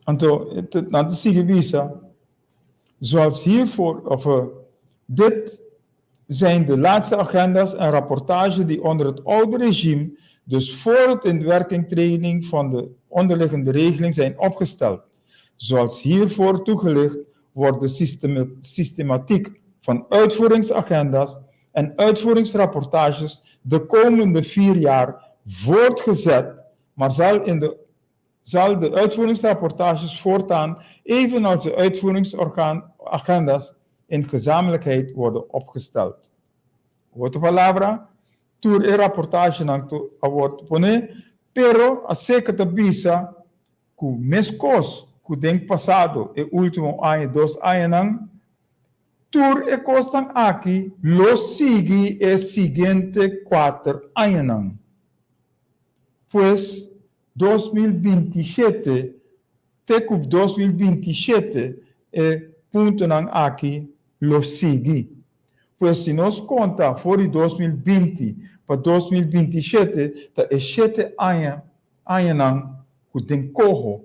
Anto nan ta sigui bisa, Zoals hiervoor, of dit zijn de laatste agenda's en rapportage die onder het oude regime, dus voor het inwerkingtreding van de onderliggende regeling, zijn opgesteld. Zoals hiervoor toegelicht, wordt de systematiek van uitvoeringsagenda's en uitvoeringsrapportages de komende vier jaar voortgezet, maar zal in de zal de uitvoeringsrapportages voortaan, evenals de uitvoeringsagenda's, in gezamenlijkheid worden opgesteld. Ku otro palabra, tur e raportagenan a wòrdu poné, pero a seka ta bisa ku meskos ku den pasado e último aña dos añanan, tur e kosnan aki lo sigui e siguiente kuater añanan. Pues 2027. te ku 2027 e puntonan aki lo sigui. Pues si nos konta for di 2020 pa 2027 ta e shete aña añanan ku den koho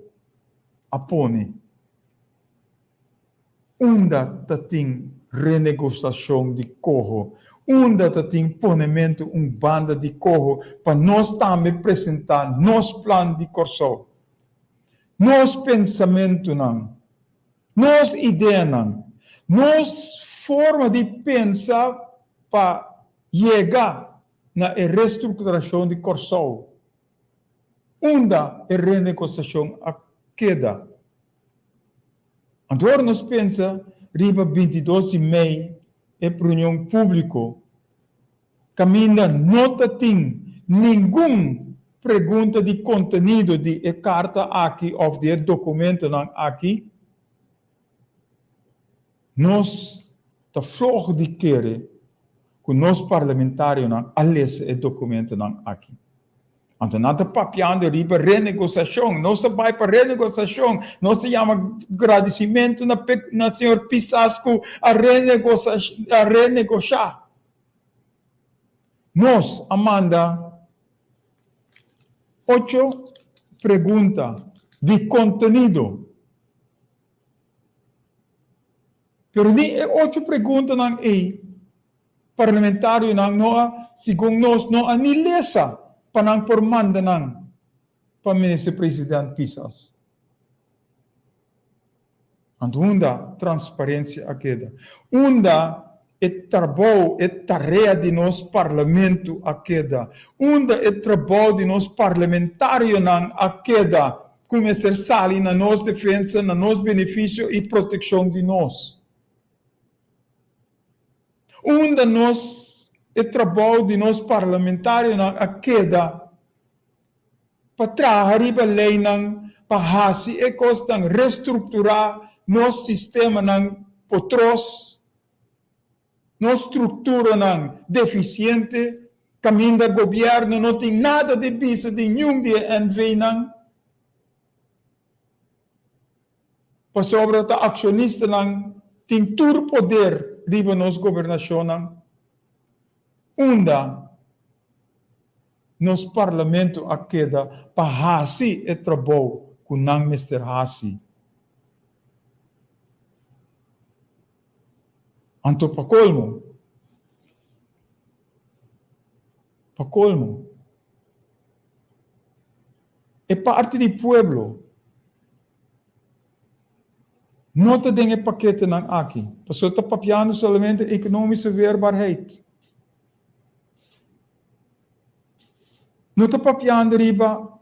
a pone. Unda ta tin renegosashon di koho? Unda ta tin ponementu un banda di koho pa nos tambe presentá nos plan di Kòrsou? Nos pensamentunan, nos ideanan, nos forma di pensa pa yega na e restrukturashon di Kòrsou. Unda e renegosashon a keda? Anto ora nos pensa riba 22 di mei e reunion públiko kaminda no ta tin ningun pregunta di kontenido di e karta aki òf di e dokumentonan aki, nos ta floho di kere ku nos parlamentarionan a lesa e dokumentonan aki. Anto nan ta papiando riba renegosiashon. Nos ta bai pa renegosiashon. Nos ta yama gradisimentu na na señor Pisas ku a a renegoshá. Nos a manda ocho pregunta di kontenido. Pero ni e ocho preguntanan ei Parlamentarionan no a, segun nos, no a ni lesa pa nan por manda nan pa Minister President Pisas. Anto unda transparencia a keda? Unda e trabou, e tarea di nos Parlamento a keda? Unda e trabou di nos parlamentarionan a keda cu mester sali na nos defensa, na nos beneficio y proteccion di nos? Unda nos e trabou di nos parlamentarionan a keda pa traha riba leynan pa haci e cosnan restructura nos sistemanan potros, nos structuranan deficiente caminda gobierno no tin nada di bisa di niun di e NVnan? Pasobra ta akshonistanan tin tur poder riba nos gobernashonnan, unda nos parlamento a keda pa hasi e trabou ku nan mester hasi. Anto pa kolmo, pa kolmo, e parti di pueblo no ta den e paketenan aki, pasobra ta papiando solamente economische weerbaarheid. No ta papiando riba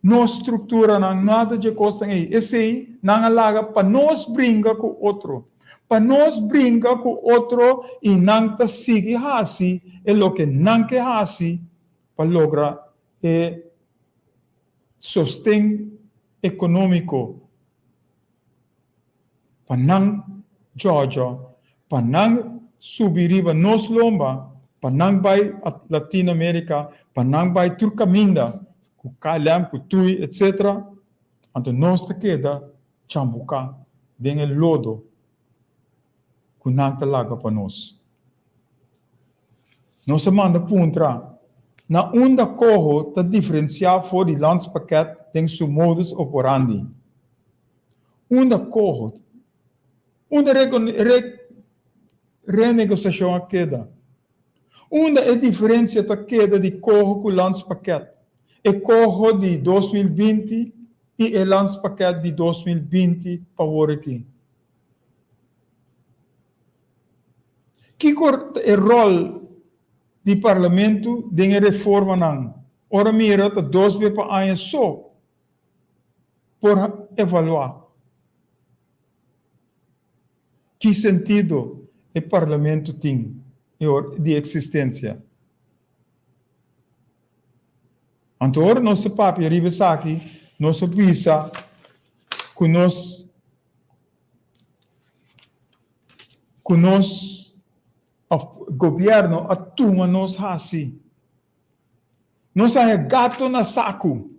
nos structuranan, nada dje cosnan ei. Esei nan a laga pa nos bringa cu otro. Pa nos bringa cu otro y nan ta sigui haci e loke nan ke haci pa logra e sosten ekonómiko pa nan djòdjò, pa nan subi riba nos lomba, pa nan bai Latino Amerika, pa nan bai tur kaminda ku KLM, ku TUI, etsetera, anto nos ta keda chambuká den e lodo ku nan ta laga pa nos. Nos a manda puntra na unda coho ta diferencia for di landspakket den su modus operandi. Unda coho, unda renegociacion a keda? Unda e diferencia ta keda di coho cu landspakket? E coho di 2020 y e landspakket di 2020 pa wor aki. Kiko ta e ròl di Parlamento den e reformanan? Ora mira ta dos be pa aña so por evaluá. Ki sentido e Parlamento tin di eksistensia? Anto ora nos ta papia riba esaki, nos a bisa ku nos ku nos of gobierno a tuma nos hasi. Nos haña gato na saku.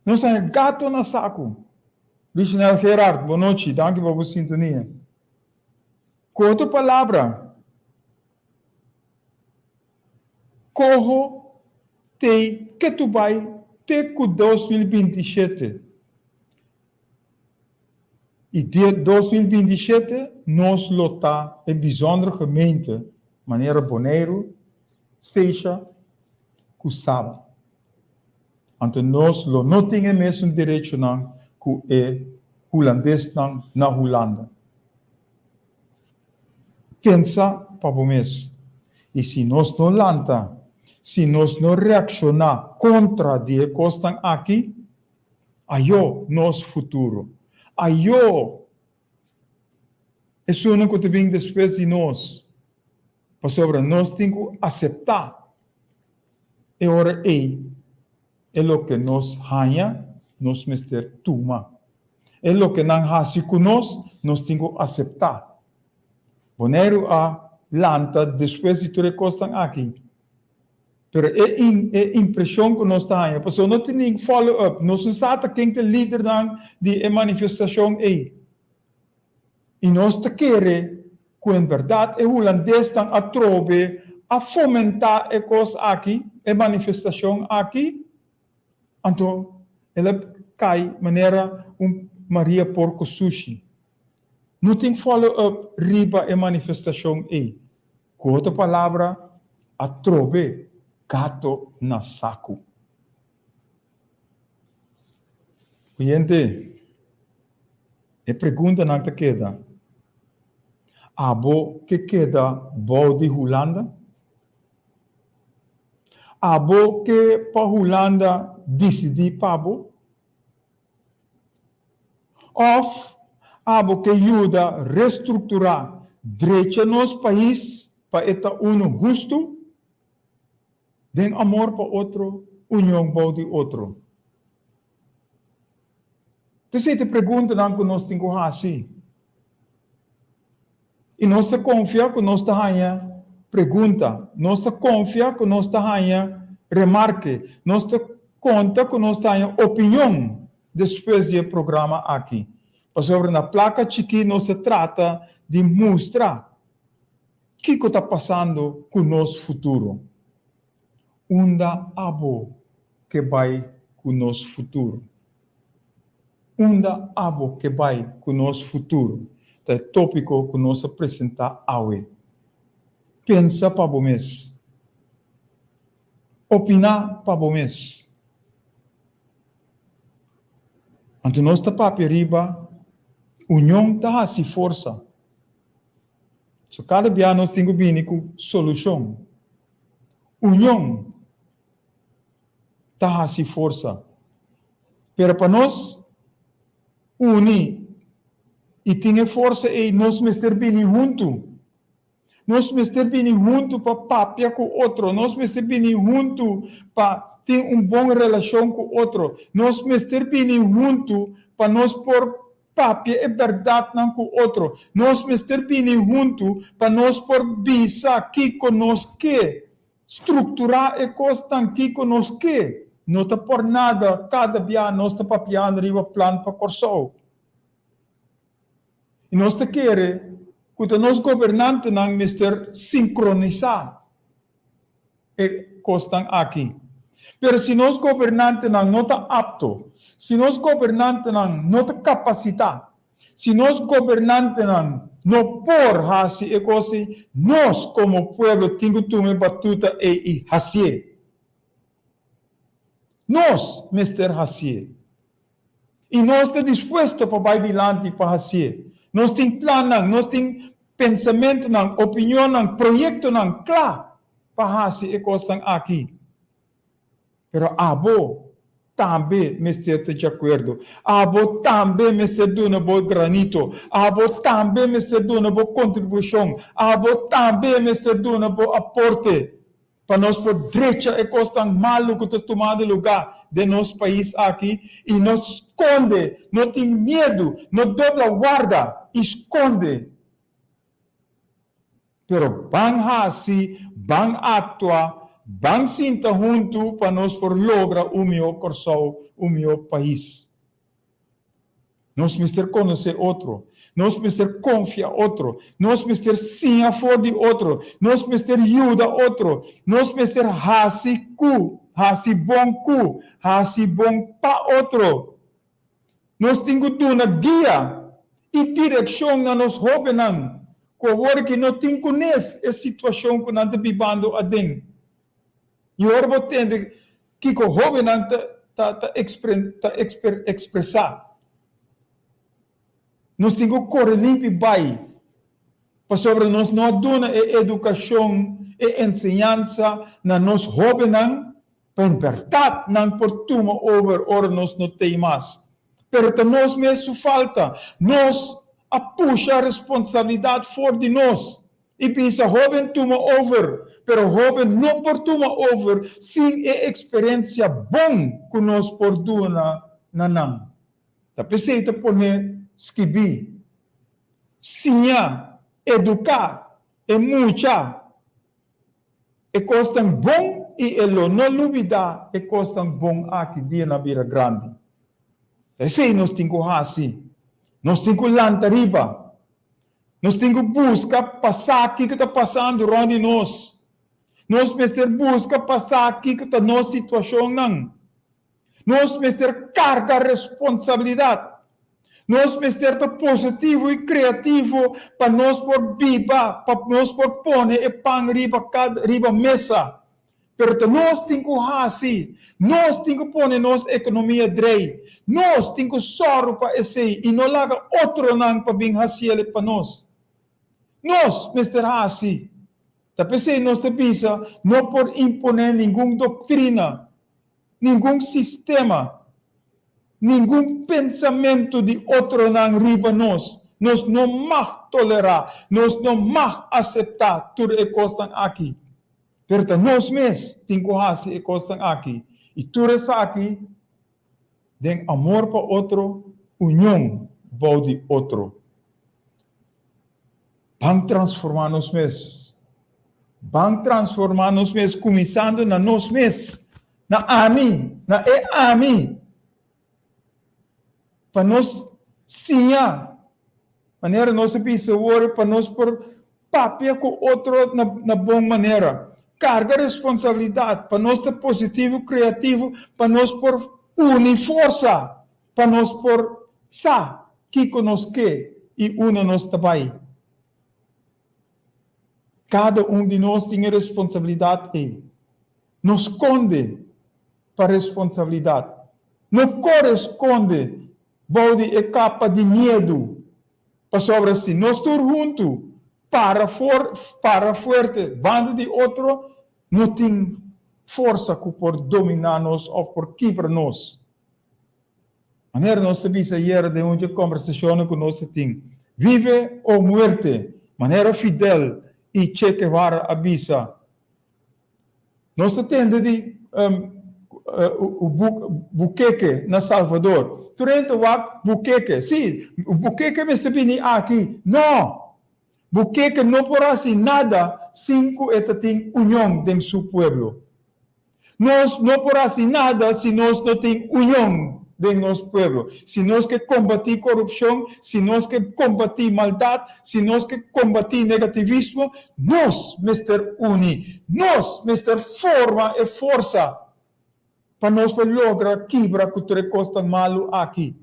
Nos a haña gato na saku. Richnel Gerard, bon nochi, danki pa bo sintonia. Ku otro palabra, koho tei ketu bai te ku 2027. I dia 2027 nos lo ta e bijzondere gemeente manera Boneiru, Statia ku Saba. Anto nos lo no tin e mesun derechonan ku e hulandesnan na Hulanda. Pensa pa bo mes. I si nos no lanta, si nos no reakshoná kontra di e kosnan aki, ayó nos futuro. Ayó esunnan ku ta bin despues di nos, pasobra nos tin ku aseptá E ora ei, e loke nos haña, nos mester tuma. E loke nan hasi ku nos, nos tin ku aseptá. Boneiru a lanta despues di tur e kosnan aki. Pero e e impreshon ku nos ta haña, pasobra no tin nin follow up, nos no sa ta ken ta e lidernan di e manifestashon ei. I nos ta kere ku en bèrdat e hulandesnan atrobe a fomentá e kos aki, e manifestashon aki, anto el a kai manera un Maria porko sushi. No tin follow up riba e manifestashon ei. Ku otro palabra, atrobe gato na saku. Oyente, e preguntanan ta keda, Abo ke keda bou di Hulanda? Abo ke pa Hulanda disidí pa bo? Òf abo ke yuda restrukturá, drecha nos pais pa e ta unu hustu? Den amor pa otro, union bou di otro. T'esei ta e preguntanan ku nos tin ku hasi. I nos ta konfia ku nos ta haña pregunta, nos ta konfia ku nos ta haña remarke, nos ta konta ku nos ta haña opinion despues di e programa aki. Pasobra na plaka chikí nos ta trata di mustra Kiko ta pasando ku nos futuro? Unda abo ke bai ku nos futuro? Unda abo ke bai ku nos futuro? Ta e tópiko ku nos a presentá awe. Pensa pa bo mes. Opiná pa bo mes. Anto nos ta papia riba union ta hasi forsa. So kada bia nos tin ku bini ku solushon. Union ta hasi forsa. Pero pa nos uni i tin e forsa ei nos mester bini huntu. Nos mester bini huntu pa papia ku otro. Nos mester bini huntu pa tin un bon relashon ku otro. Nos mester bini huntu pa nos por Papia e bèrdatnan ku otro. Nos mester bini huntu pa nos por bisa kiko nos ke. Strukturá e kosnan kiko nos ke. No ta por nada kada bia nos ta papiando riba plan pa Kòrsou. I nos ta kere ku ta nos gobernantenan mester sinkronisá e kosnan aki. Pero si nos gobernantenan no ta apto, si nos gobernantenan no ta kapasitá, si nos gobernantenan no por hasi e kos ei, nos komo pueblo tin ku tuma e batuta ei i hasié. Nos mester hasié. I nos ta dispuesto pa bai dilanti pa hasié. Nos tin plannan, nos tin pensamentunan, opinionnan, proyektonan kla pa hasi e kosnan aki. Pero abo tambe mester ta djakuerdo. Abo tambe mester duna bo granito. Abo tambe mester duna bo kontribushon. Abo tambe mester duna bo aporte. Pa nos por drecha e kosnan malu ku ta tumando lugá den nos pais aki i no skonde, no tin miedu, no dobla warda i skonde. Pero ban hasi, ban aktua, Ban sinta huntu pa nos por logra un mihó Kòrsou, un mihó pais. Nos mester konosé otro. Nos mester konfia otro. Nos mester siña for di otro. Nos mester yuda otro. Nos mester hasi ku, hasi bon ku, hasi bon pa otro. Nos tin ku duna guia i direkshon na nos hóbennan ku awor ki no tin kunes e situashon ku nan ta bibando aden. I ora bo tende kiko hóbennan ta ta ta ta ekspresá, nos tin ku kore limpi bai pasobra nos no a duna e edukashon, e enseñansa na nos hóbennan Pa en bèrdat nan por tuma over ora nos no tei mas. Pero ta nos mes su falta. Nos a pusha responsabilidat for di nos i bisa hóben tuma over, pero hóben no por tuma over sin e eksperensia bon ku nos por duna na nan. Ta p'esei ta pone skibí, siña, eduká e mucha. E kosnan bon i e lo no lubidá e kosnan bon aki dia nan bira grandi. Ta esei nos tin ku hasi. Nos tin ku lanta riba. Nos tin ku buska pa sa kiko ta pasando rònt di nos. Nos mester buska pa sa kiko ta nos situashonnan. Nos mester karga responsabilidat. Nos mester ta positivo i kreativo pa nos por biba, pa nos por pone e pan riba kada riba mesa. Pero ta nos tin ku hasi, nos tin ku pone nos ekonomia drei, nos tin ku sòru pa esei i no laga otronan pa bin hasiel pa nos. Nos mester hasi. Ta p'esei nos ta bisa no por imponé ningun doktrina. Ningun sistema, ningun pensamentu di otronan riba nos, nos no mag tolerá, nos no mag aseptá tur e kosnan aki. Pero ta nos mes tin ku hasi e kosnan aki, i tur esaki den amor pa otro, union bou di otro. Ban transformá nos mes. Ban transformá nos mes kuminsando na nos mes, na ami, na e ami. Pa nos siña, manera nos a bisa awor, pa nos por papia ku otro na, na bon manera. Karga responsabilidat, pa nos ta positivo, kreativo, pa nos por uni forsa. Pa nos por sa kiko nos ke i unda nos ta bai. Kada un di nos tin e responsabilidat ei. No skonde pa responsabilidat. No kore skonde bou di e kapa di miedu. Pasobra si nos tur huntu para for para fuerte banda di otro, no tin forsa ku por dominá nos òf por kibra nos. Manera nos ta bisa ayera den un dje kombersashonnan ku nos a tin, Vive o muerte, manera Fidel i Che Guevara a bisa. Nos ta tende di Bukeke na Salvador. Tur hende ta wak Bukeke. Sí, Bukeke mester bini aki. No! Bukeke no por hasi nada sin ku e ta tin union den su pueblo. Nos no por hasi nada si nos no tin union den nos pueblo. Si nos ke kombatí korupshon, si nos ke kombatí maldat, si nos ke kombatí negativismo, nos mester uni. Nos mester forma e forsa pa nos por logra kibra ku tur e kosnan malu aki.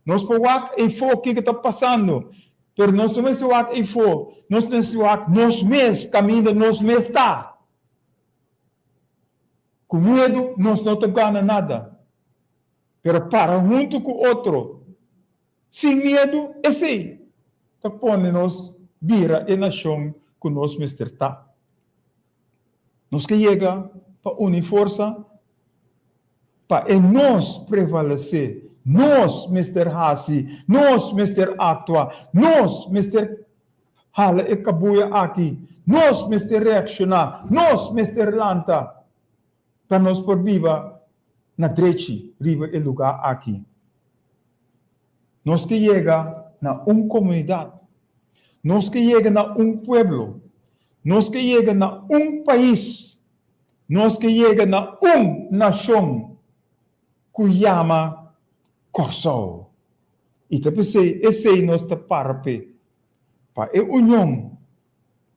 Nos por wak eifó kiko ta pasando, pero nos no mester wak eifó, nos mester wak nos mes, kaminda nos mes ta. Ku miedu nos no ta gana nada, pero para huntu ku otro sin miedu, esei ta pone nos bira e nashon ku nos mester ta. Nos ke yega pa uni forsa pa e nos prevalesé. Nos mester hasi, nos mester aktua, nos mester hala e kabuya aki, nos mester reakshoná, nos mester lanta pa nos por biba na drechi riba e lugá aki. Nos ke yega na un komunidat, nos ke yega na un pueblo, nos ke yega na un pais. Nos ke yega na un nashon ku yama Kòrsou. I ta p'esei esei nos ta para p'e, pa e union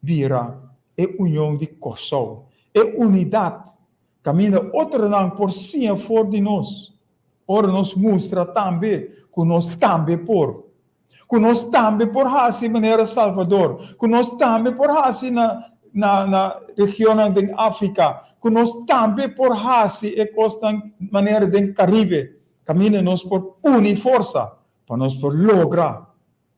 bira e union di Kòrsou, e unidat kaminda otronan por siña for di nos, ora nos mustra tambe ku nos tambe por. Ku nos tambe por hasi manera Salvador, ku nos tambe por hasi na na na regionnan den Afrika, ku nos tambe por hasi e kosnan manera den Karibe, kaminda nos por uni forsa pa nos por logra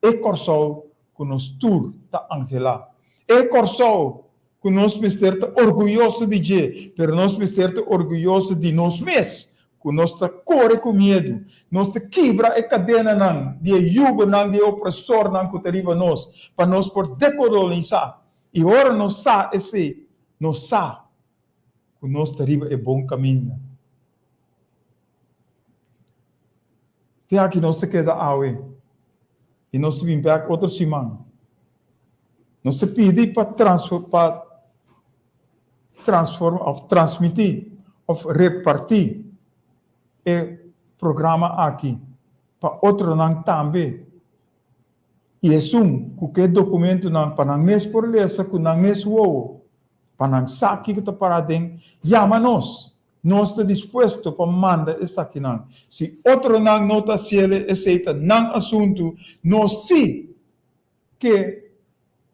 e Kòrsou ku nos tur ta anhelá. E Kòrsou ku nos mester ta orguyoso di dje, pero nos mester ta orguyoso di nos mes, ku nos ta kore ku miedu, nos ta kibra e kadenanan di e yugonan di e opresornan ku ta riba nos, pa nos por dekolonisá. I ora nos sa esei, nos sa ku nos ta riba e bon kaminda. Te aki nos ta keda awe i nos ta bin bek otro siman. Nos ta pidi pa pa transforma of transmiti of reparti e programa aki pa otronan tambe i esun ku ke dokumentonan pa nan mes por lesa ku nan mes wowo pa nan sa kiko ta para aden, yama nos. Nos ta dispuesto pa manda esakinan. Si otronan no ta hasiel esei ta nan asuntu, nos sí ke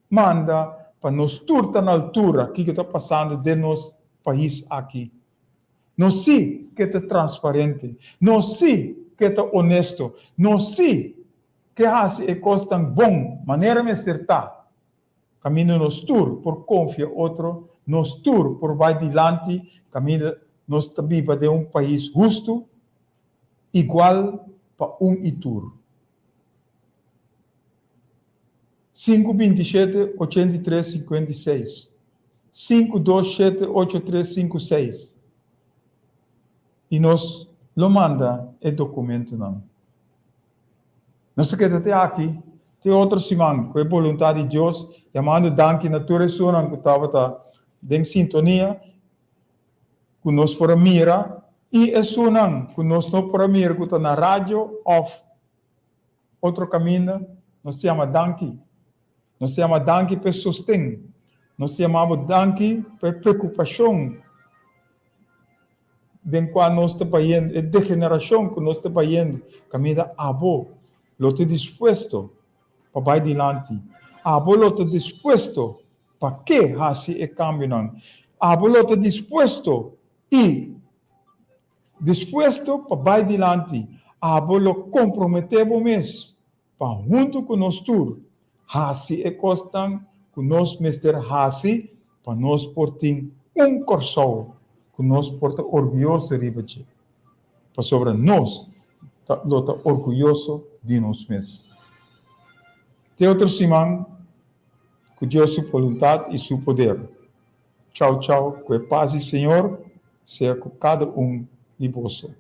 manda pa nos tur ta na altura kiko ta pasando den nos pais aki. Nos sí ke ta transparente, nos sí ke ta honesto, nos sí ke hasi e kosnan bon manera mester ta. Kaminda nos tur por konfia otro, nos tur por bai dilanti kaminda nos ta biba den un pais hustu, igual pa un i tur. Sinku 27 83 56 Sinku dos shete ocho tres sinku seis I nos lo manda e dokumentonan. Nos ta keda te aki te otro siman ku e boluntat di Dios, yamando danki na tur esunnan ku tabata den sintonia ku nos por a mira i esunnan ku nos no por a mira ku ta na radio òf otro kaminda. Nos ta yama danki. Nos ta yama danki pa e sosten. Nos ta yama bo danki pa e preokupashon den kua nos ta bayendo, e degenerashon ku nos ta bayendo, kaminda abo lo ta dispuesto pa bai dilanti, abo lo ta dispuesto pa ke hasi e kambionan, abo lo ta dispuesto i dispuesto pa bai dilanti, abo lo komprometé bo mes pa huntu ku nos tur hasi e kosnan ku nos mester hasi pa nos por tin un Kòrsou ku nos por ta orguyoso riba dje, pasobra nos ta lo ta orguyoso di nos mes. Te otro siman ku Dios su boluntat i su poder. Chau chau ku e pas di Señor sea ku kada un di boso.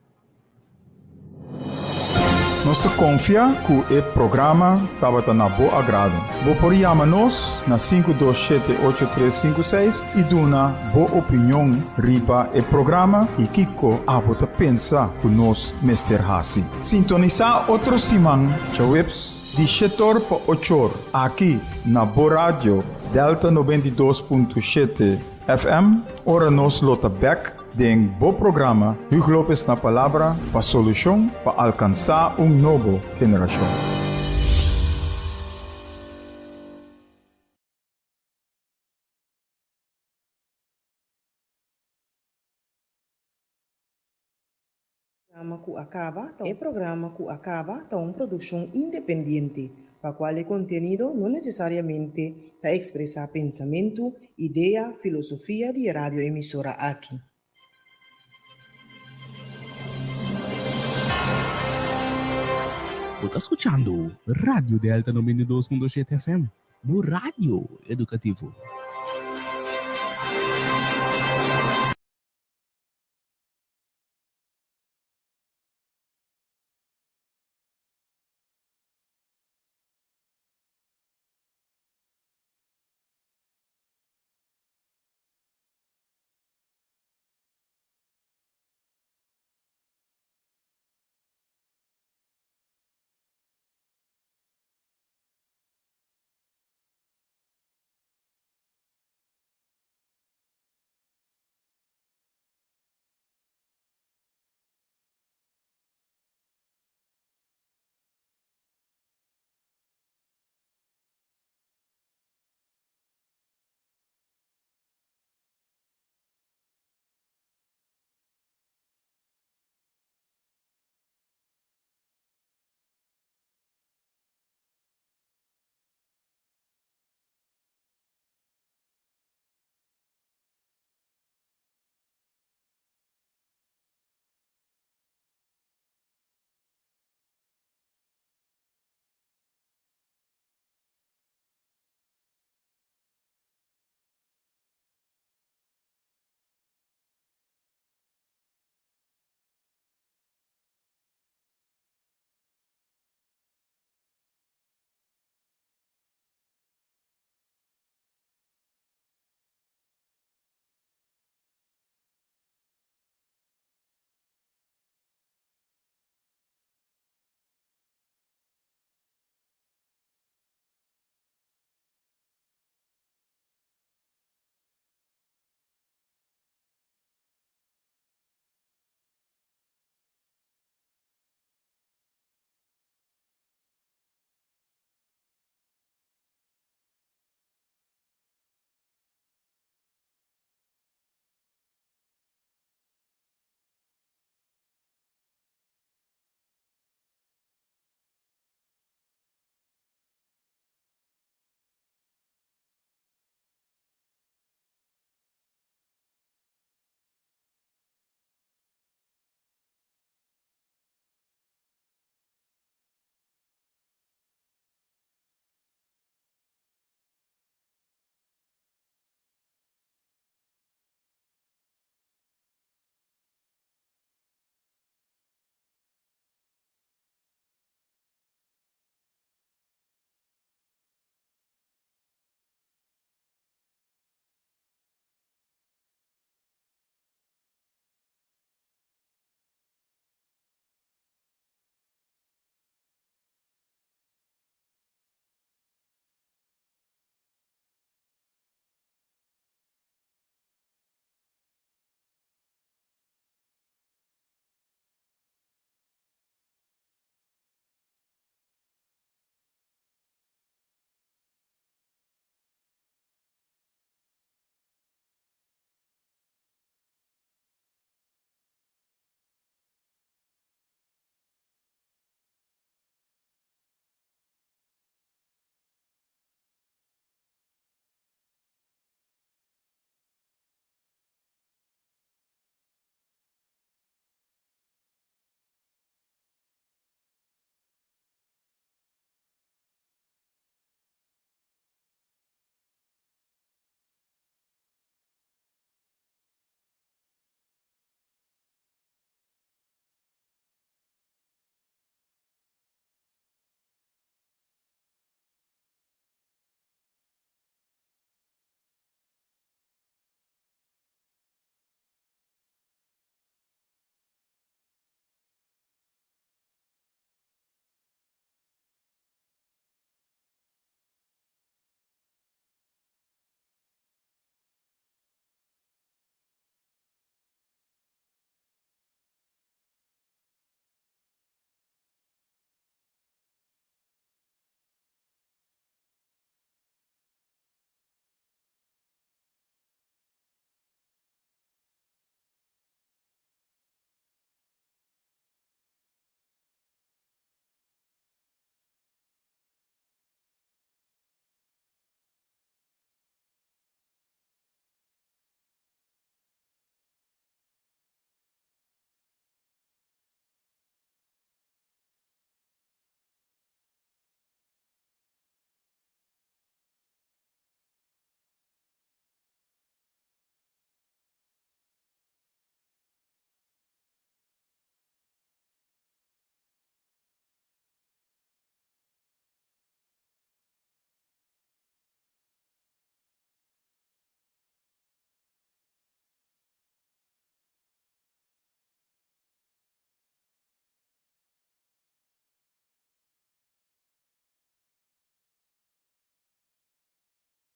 Nos ta konfia ku e programa tabata na bo agrado. Bo por yama nos na 527 8356 i duna bo opinion riba e programa i kiko abo ta pensa ku nos mester hasi. Sintonisá otro siman djaweps di shetor pa ochor aki na bo radio Delta 92.7 FM ora nos lo ta bèk Den bo programa Hugo Lopez na Palabra pa solucion pa alcansa un nobo generacion. Programa ku a kaba ta E programa ku a kaba ta un produkshon independiente, pa kual e kontenido no nesesariamente ta ekspresá pensamentu, idea, filosofia di e radioemisora aki. Bo ta skuchando Radio Delta 92.7 FM, bo radio edukativo.